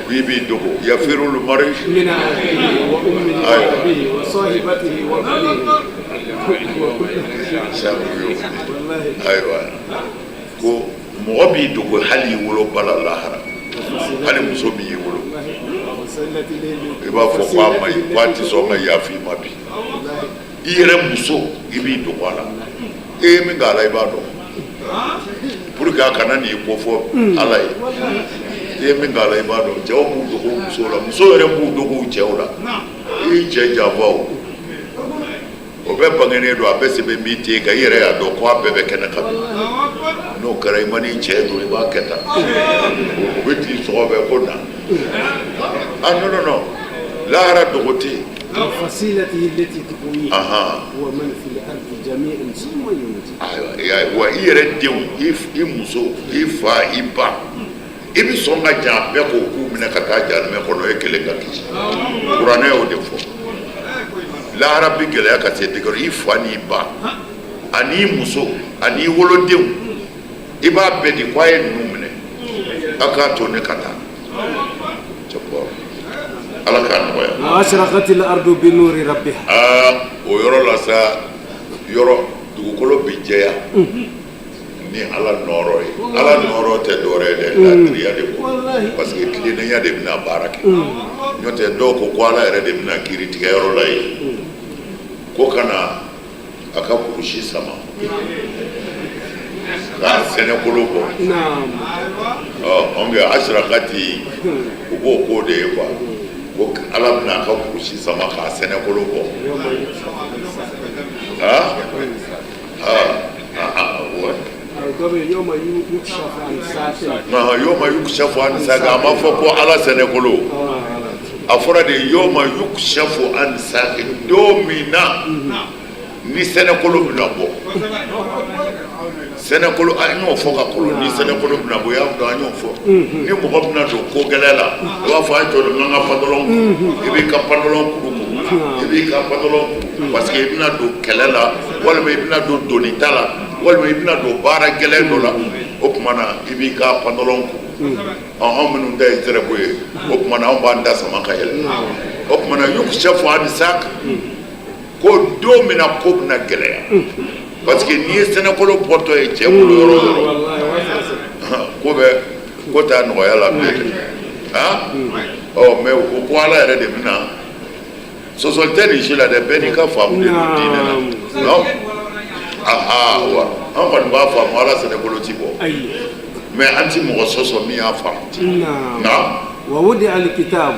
I b'i dogo yafirul mari min akhihi wa ummihi wa abihi wa sahibatihi wa banihi. Wallahi. Ayiwa, ko mɔgɔ b'i dogo hali i wolo ba la lahara, hali muso min y'i wolo, i b'a fɔ ko a ma ɲi, ko a tɛ sɔn ka yafa i ma bi. I yɛrɛ muso, i b'i dogo a la. E ye min k'a la, i b'a dɔn, pour que a kana n'i ko fɔ Ala ye. I ye min k'a la, i b'a dɔn. Cɛw b'u dogo musow la, muso yɛrɛ b'u dogo u cɛw la. I y'i cɛ janfa, o o bɛɛ bangenen don, a bɛɛ sɛbɛn b'i ten kan. I yɛrɛ y'a dɔn ko a bɛɛ bɛ kɛnɛ kan bi. N'o kɛra, i ma n'i cɛ don, i b'a kɛ tan, o bɛ t'i sɔgɔbɛ ko na. Ah non non non, lahara dogo tɛ yen. وفصيلته التي تؤويه ومن في الأرض جميعا ثم ينجيه. Ayiwa, i y'a ye wa, i yɛrɛ denw, i muso, i fa, i ba, i bɛ sɔn ka jan a bɛɛ k'o k'u minɛ ka taa jahanamɛ kɔnɔ, e kelen ka kisi. Kuranɛ y'o de fɔ. Lahara bi gɛlɛya ka se degré, i fa n'i ba ani i muso ani i wolodenw, i b'a bɛɛ di ko a ye ninnu minɛ, a k'a to ne ka taa. Cɛkɔrɔba, Ala k'a nɔgɔya. وأشرقت الأرض بنور ربها. Aa, o yɔrɔ la sa, yɔrɔ dugukolo bi jɛya ni Ala nɔɔrɔ ye. Ala nɔɔrɔ tɛ dɔwɛrɛ ye dɛ, ladiriya de ko, parce que tilennenya de bɛna baara kɛ. N'o tɛ, dɔw ko ko Ala yɛrɛ de bɛna kiiri tigɛ yɔrɔ la yen, ko ka na a ka kurusi sama k'a sɛnɛkolo bɔ. Ɔ ɔn kɛ asrakati, u b'o k'o de ye quoi, ko Ala bɛna a ka kurusi sama k'a sɛnɛkolo bɔ. Ah ah ah, ouais. يوم يكشف عن ساق. يوم يكشف عن ساق, a ma fɔ ko Ala sɛnɛkolo, a fɔra de يوم يكشف عن ساق, don min na ni sɛnɛkolo bɛna bɔ. Sɛnɛkolo, an y'o fɔ ka kɔrɔ, ni sɛnɛkolo bɛna bɔ, i y'a dɔn, an y'o fɔ. Ni mɔgɔ bɛna don ko gɛlɛn la, i b'a fɔ a ye jɔ n ka pantalon kuru, i b'i ka pantalon kuru kuru, i b'i ka pantalon kuru, parce que i bɛna don kɛlɛ la, walima i bɛna don donita la, walima i bɛna don baara gɛlɛn dɔ la. O tuma na, i b'i ka pantalon kuru. Anw minnu ta ye zɛrɛbo ye, o tuma na, anw b'an da sama ka yɛlɛ. O tuma na, يكشف عن ساق, ko don min na ko bɛna gɛlɛya, parce que n'i ye sɛnɛkolo bɔtɔ ye cɛ bolo yɔrɔ o yɔrɔ, ko bɛ ko t'a nɔgɔya la bilen. Ah ɔ, mais u ko ko Ala yɛrɛ de bɛna, sɔsɔli tɛ nin si la dɛ, bɛɛ n'i ka faamu de don diinɛ na. Non, aha, wa an kɔni b'a faamu Ala sɛnɛkolo ti bɔ, mais an ti mɔgɔ sɔsɔ min y'a faamu ten. Na. ووضع الكتاب.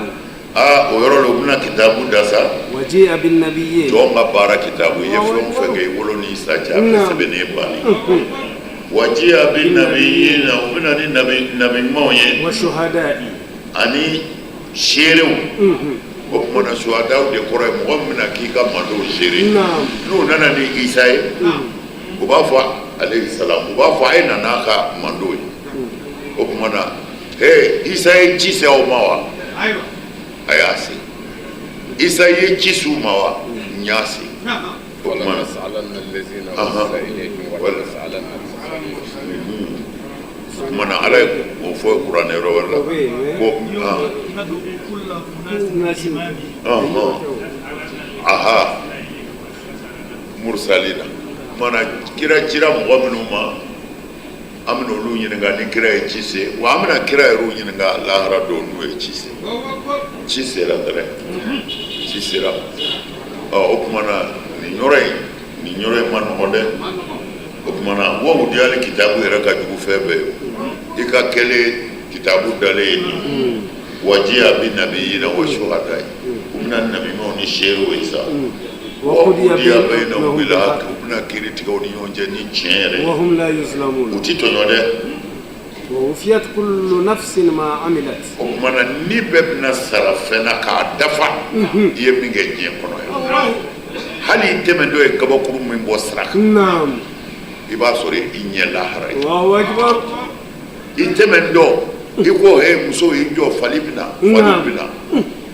Aa, o yɔrɔ la, u bɛna kitabu da sa. وجيء بالنبيين. Jɔn ka baara kitabu, i ye fɛn o fɛn kɛ i wolo n'i sa cɛ, a bɛɛ sɛbɛnnen bannen. وجيء بالنبيين, u bɛna ni nabi ɲumanw ye. والشهداء. Ani seerew. O tuma na, suhadaw de kɔrɔ ye mɔgɔ min bɛna k'i ka mandow seere. N'u nana ni Isa ye, u b'a fɔ عليه السلام, u b'a fɔ a ye na n'a ka mandow ye. O tuma na, he, Isa ye ci se aw ma wa? A y'a se. Isa ye ci s'u ma wa? N y'a se. O tuma na, ولنسألن الذين أرسل إليهم ولنسألن المرسلين. O tuma na, Ala ye o fɔ kuranɛ yɔrɔ wɛrɛ la ko ah, ɔhɔn, aha, mursalina mana, kira cira mɔgɔ minnu ma, an bɛna olu ɲininka ni kira ye ci se wa. An bɛna kira yɛrɛw ɲininka lahara don n'u ye ci se. Ci sera dɛrɛ, ci sera. Ɔ, o tuma na, nin yɔrɔ in, nin yɔrɔ in ma nɔgɔn dɛ. O tuma na, ووضع الكتاب yɛrɛ ka jugu fɛn bɛɛ ye. I ka kɛlen kitabu dalen ye nin, وجيء بالنبيين والشهداء, u bɛna nabiɲumanw ni seerew ye sa. وقضي وقضي بينهم بينهم بالحق, بالحق. U bɛna kiiri tigɛ u ni ɲɔgɔn cɛ ni tiɲɛ yɛrɛ ye. وهم لا U يظلمون. ti tɔɲɔ dɛ. ووفيت كل نفس ما عملت. O tuma na, ni bɛɛ bɛna sara fɛn na k'a dafa, i ye min kɛ diɲɛ kɔnɔ yan. Hali i tɛmɛntɔ ye kabakuru min bɔ sira kan, i b'a sɔrɔ i ɲɛ lahara ye. الله أكبر. I tɛmɛntɔ, i ko he, muso y'i jɔ, fali bɛna, faliw bɛna.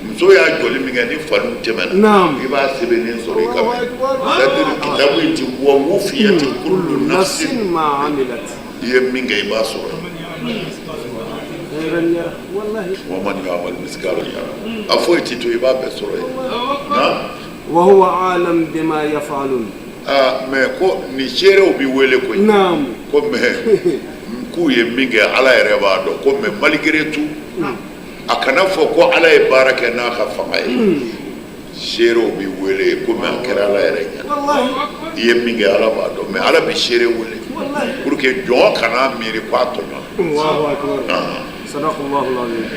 Muso y'a jɔli min kɛ, ni faliw tɛmɛna, i b'a sɛbɛnnen sɔrɔ i ka الله mɛn. أكبر. C'est-à-dire kitabu in ti ووفيت كل نفس نفس ما عملت. I ye min kɛ, i b'a sɔrɔ. Wa man ya'mal miskala a foyi ti to i b'a bɛɛ sɔrɔ yen. Na Wa huwa alam bima yaf'alun. Aa, mais ko nin seerew bɛ wele koyi. Ko mais k'u ye min kɛ, Ala yɛrɛ b'a dɔn. Ko mais malgré tout, a kana fɔ ko Ala ye baara kɛ n'a ka fanga ye. Seerew bɛ wele ko mais a kɛra Ala yɛrɛ ɲɛna. I ye min kɛ, Ala b'a dɔn, mais Ala bɛ seere wele pour que jɔn kana miiri ko a tɔɲɔna. Allahu akbar. Sadaqallahu alazim.